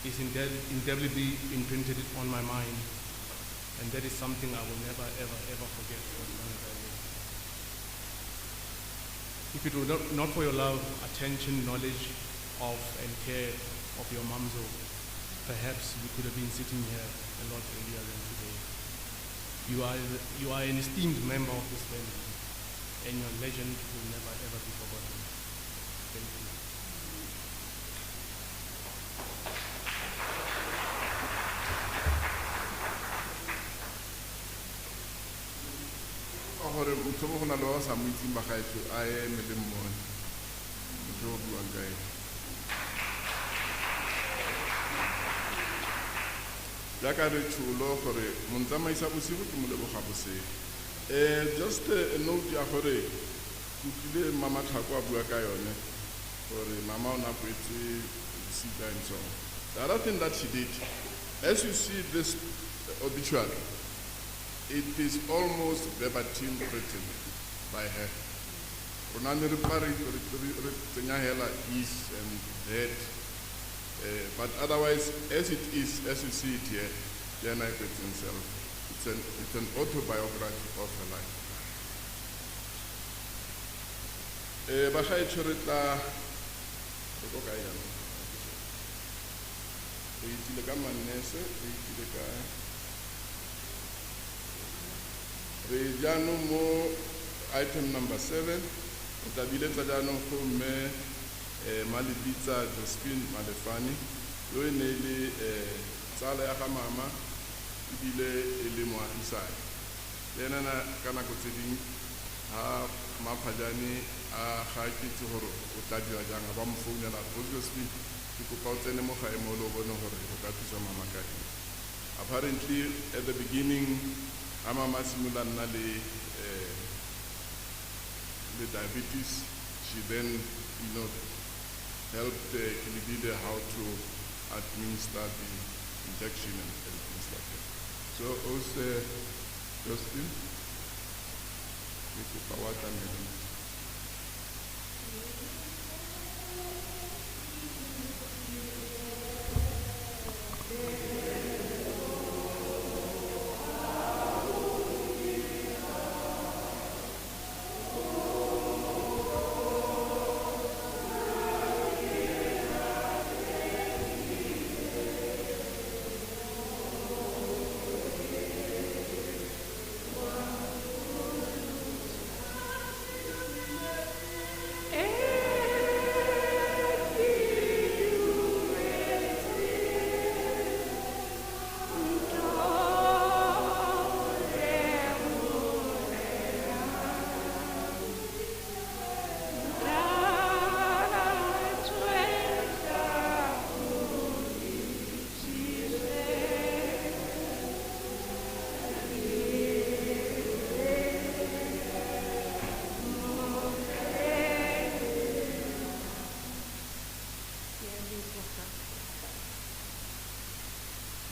is indelibly imprinted on my mind, and that is something I will never, ever, ever forget for as long as I live. If it were not for your love, attention, knowledge of, and care of your mamzo, perhaps we could have been sitting here a lot earlier than today. You are an esteemed member of this family, and your legend will never, ever be forgotten. Thank you. Gore motho go na le ba sa mo itseng bagaetsho a eme le mmone motho o buang ka ene jaaka re tsholo gore montsamaisa bosigo ke mo leboga bosego. Just a note ya gore ke utlwile Mama Tlhako a bua ka yone gore mama o ne a kwetse losika and so on. The other thing that she did, as you see this obituary, it is almost verbatim written by her. Rona ne re pa re tsenya hela is and that, but otherwise, as it is, as you see it here, Jana kwetseng self, it's an autobiography of her life. Bagaetsho re tla re ko kae jaanong? Re itsile ka mannese, re itsile ka re jaanong mo item number 7, re tla biletsa jaanong go mme Malebitsa Josephine Malefane, yo e ne e le tsala ya ga mama ebile e le moagisane. Le ena ka nako tse dingwe ha Maphajane a ga ke itse gore o tla dira jang, a ba mo founela go Josephine, ke kopa o tsene mo gae mo le o bone gore o ka thusa mama ka eng. Apparently at the beginning ha mama a simolola nna le diabetes, she then helped Kelebile how to administer the injection and things like that. So also Josephine, ke kopa wa tlamele.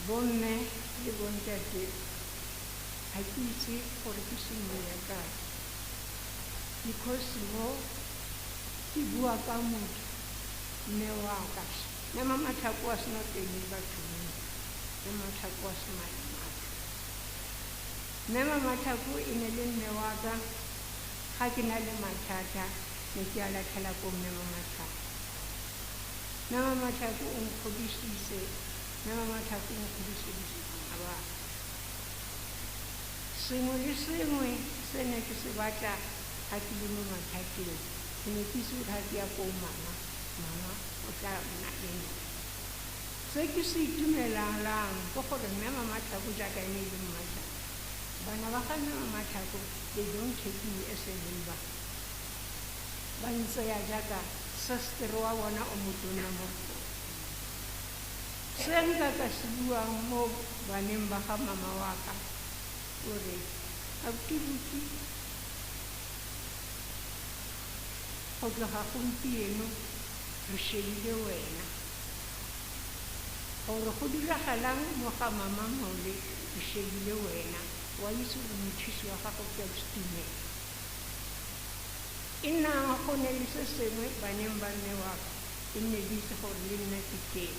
Bomme le bontate, ga ke itse gore ke simolola kae, because mo ke bua ka motho mme wa ka mme Mamatlhako a sena teng bathong, mme Mamatlhako a se maatla. Mme Mamatlhako e ne le mme wa ka, ga ke na le mathata ne ke a latlhela ko mme Mamatlhako. Mme Mamatlhako o nkgodisitse, mme Mamatlhako o nkgodiseditse bana ba ka. Sengwe le sengwe se ne ke se batla ga ke le mo mathateng, ke ne ke itse gore ga ke ya ko mama, mama o tla nna le nna. Se ke se itumelelang ke gore mme Mamatlhako jaaka e ne e le mmajang, bana ba ga mme Mamatlhako, they don't take me as a neighbor. Ba ntseya jaaka sister wa bona o motona mo go bona. Se nka ka se buang mo baneng ba ga mama wa ka gore abuti Buti, go tloga gompieno re shebile wena. Gore go diragalang mo ga mama mole, re shebile wena. Wa itse gore mothusi wa gago ke ausi Tumelo. E nna go ne le se sengwe baneng ba mme wa ka, ke nne le itse gore le nna ke teng.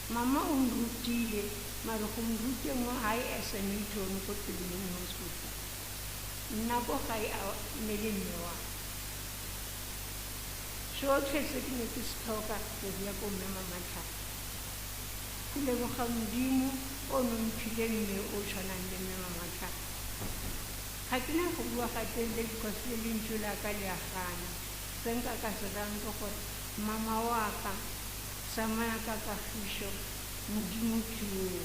Mama o nrutile, mare go nruteng mo gae as a matron ko Pelonomi Hospital. Nna ko gae a ne le mme wa ka. Sotlhe se ke ne ke se tlhoka ne ke ya ko mme Mamatlhako. Ke leboga Modimo o no mphile mme o tshwanang le mme Mamatlhako. Ga ke na go bua ga telele because le lentšu la ka le a gana. Se nka ka se rang ke gore mama wa ka, tsamaya ka kagišo, Modimo ke yoo,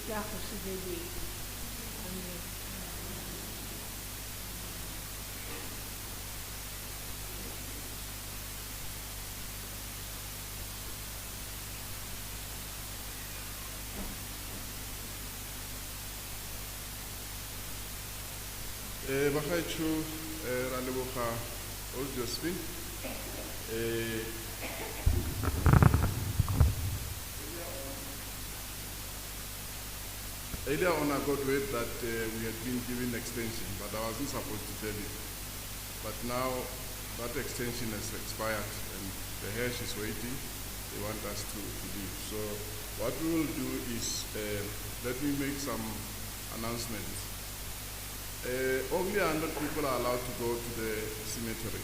ke a go sireletsa. Amen. Eh, bagaetsho, eh, ra leboga Old Josephine. Eh, earlier on I got word that we had been given extension, but I wasn't supposed to tell you. But now that extension has expired and the hearse is waiting. They want us to leave. So what we will do is, let me make some announcements. Only 100 people are allowed to go to the cemetery.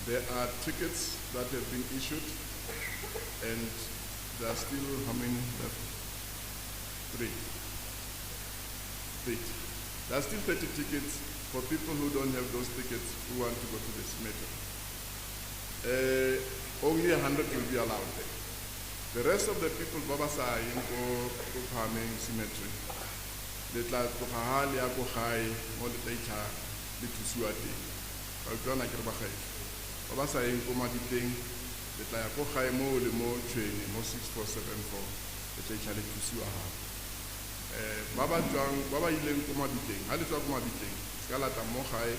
There are tickets that have been issued, and there are still how many left? 3. 8. There are still 30 tickets for people who don't have those tickets who want to go to the cemetery. Only 100 will be allowed there. The rest of the people, ba ba sa yeng ko Phahameng Cemetery, le tla tloga ha le ya ko gae mo le tla itlha le thusiwa teng. Ba utlwana ke re ba gaetsho. Ba ba sa yeng ko mabitleng, le tla ya ko gae mo le mo Tshwene mo 6474, le tla itlha le thusiwa gape. Ba ba tswang, ba ba ileng ko mabitleng, ha le tswa ko mabitleng, se ka lata mo gae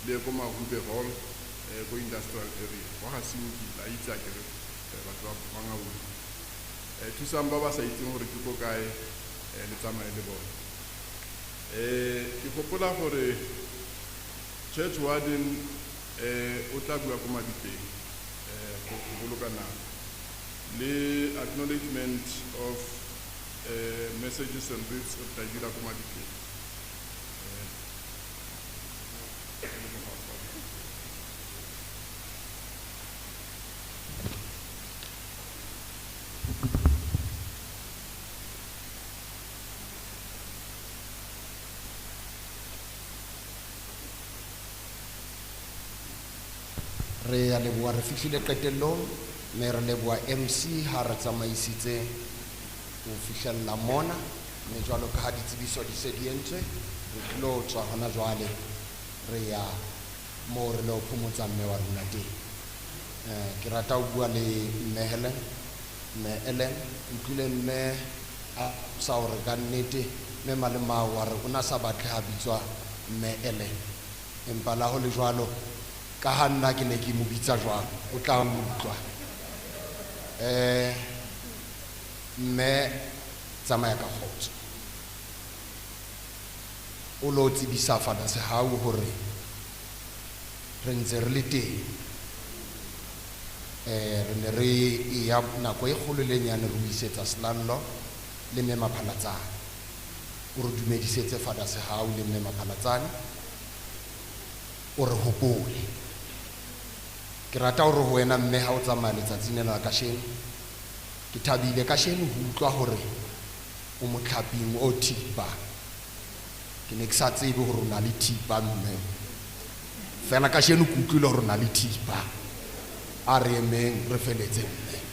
le ye ko Mahube Hall, ko industrial area. Kwa ga Seoki, la itse akere, batho ba Mangaung. Thusang ba ba sa itseng gore ke ko kae, le tsamaye le bone. Ke gopola gore church warden, o tla bua ko mabitleng, go boloka nako. Le acknowledgement of messages and wreaths re tla e dira ko mabitleng. Re a leboha, re fihlile qetellong, mme re leboha MC ha re tsamaisitse ho fihlella mona, mme jwalo ka ha ditsebiso di se di entswe, re tlilo tswa hona jwale, re ya moo re lo phomotsa mme wa rona teng. Ke rata ho bua le mme Helen. Mme Helen, utlwile mme a sa hore ka nnete mme Malemao wa re o na sa batle ha bitswa mme Helen, empa la ho le jwalo ka ha nna ke ne ke mo bitsa jwalo, o tla utlwa. Mme tsamaya ka kgotso, o lo tsebisa Father Sehau hore re ntse re le teng. Re ne re e ya nako e kgolo le nyane re o isetsa selallo le mme Maphalatsane. O re dumedisetse Father Sehau le mme Maphalatsane, o re hopole. Ke rata hore ho wena mme ha o tsamaya letsatsing lena la kasheno, ke thabile kasheno ho utlwa hore o motlhaping o thipa. Ke ne ke sa tsebe gore o na le thipa mme. Fela kajeno ke utlwile gore o na le thipa. A re emeng re feletse mme.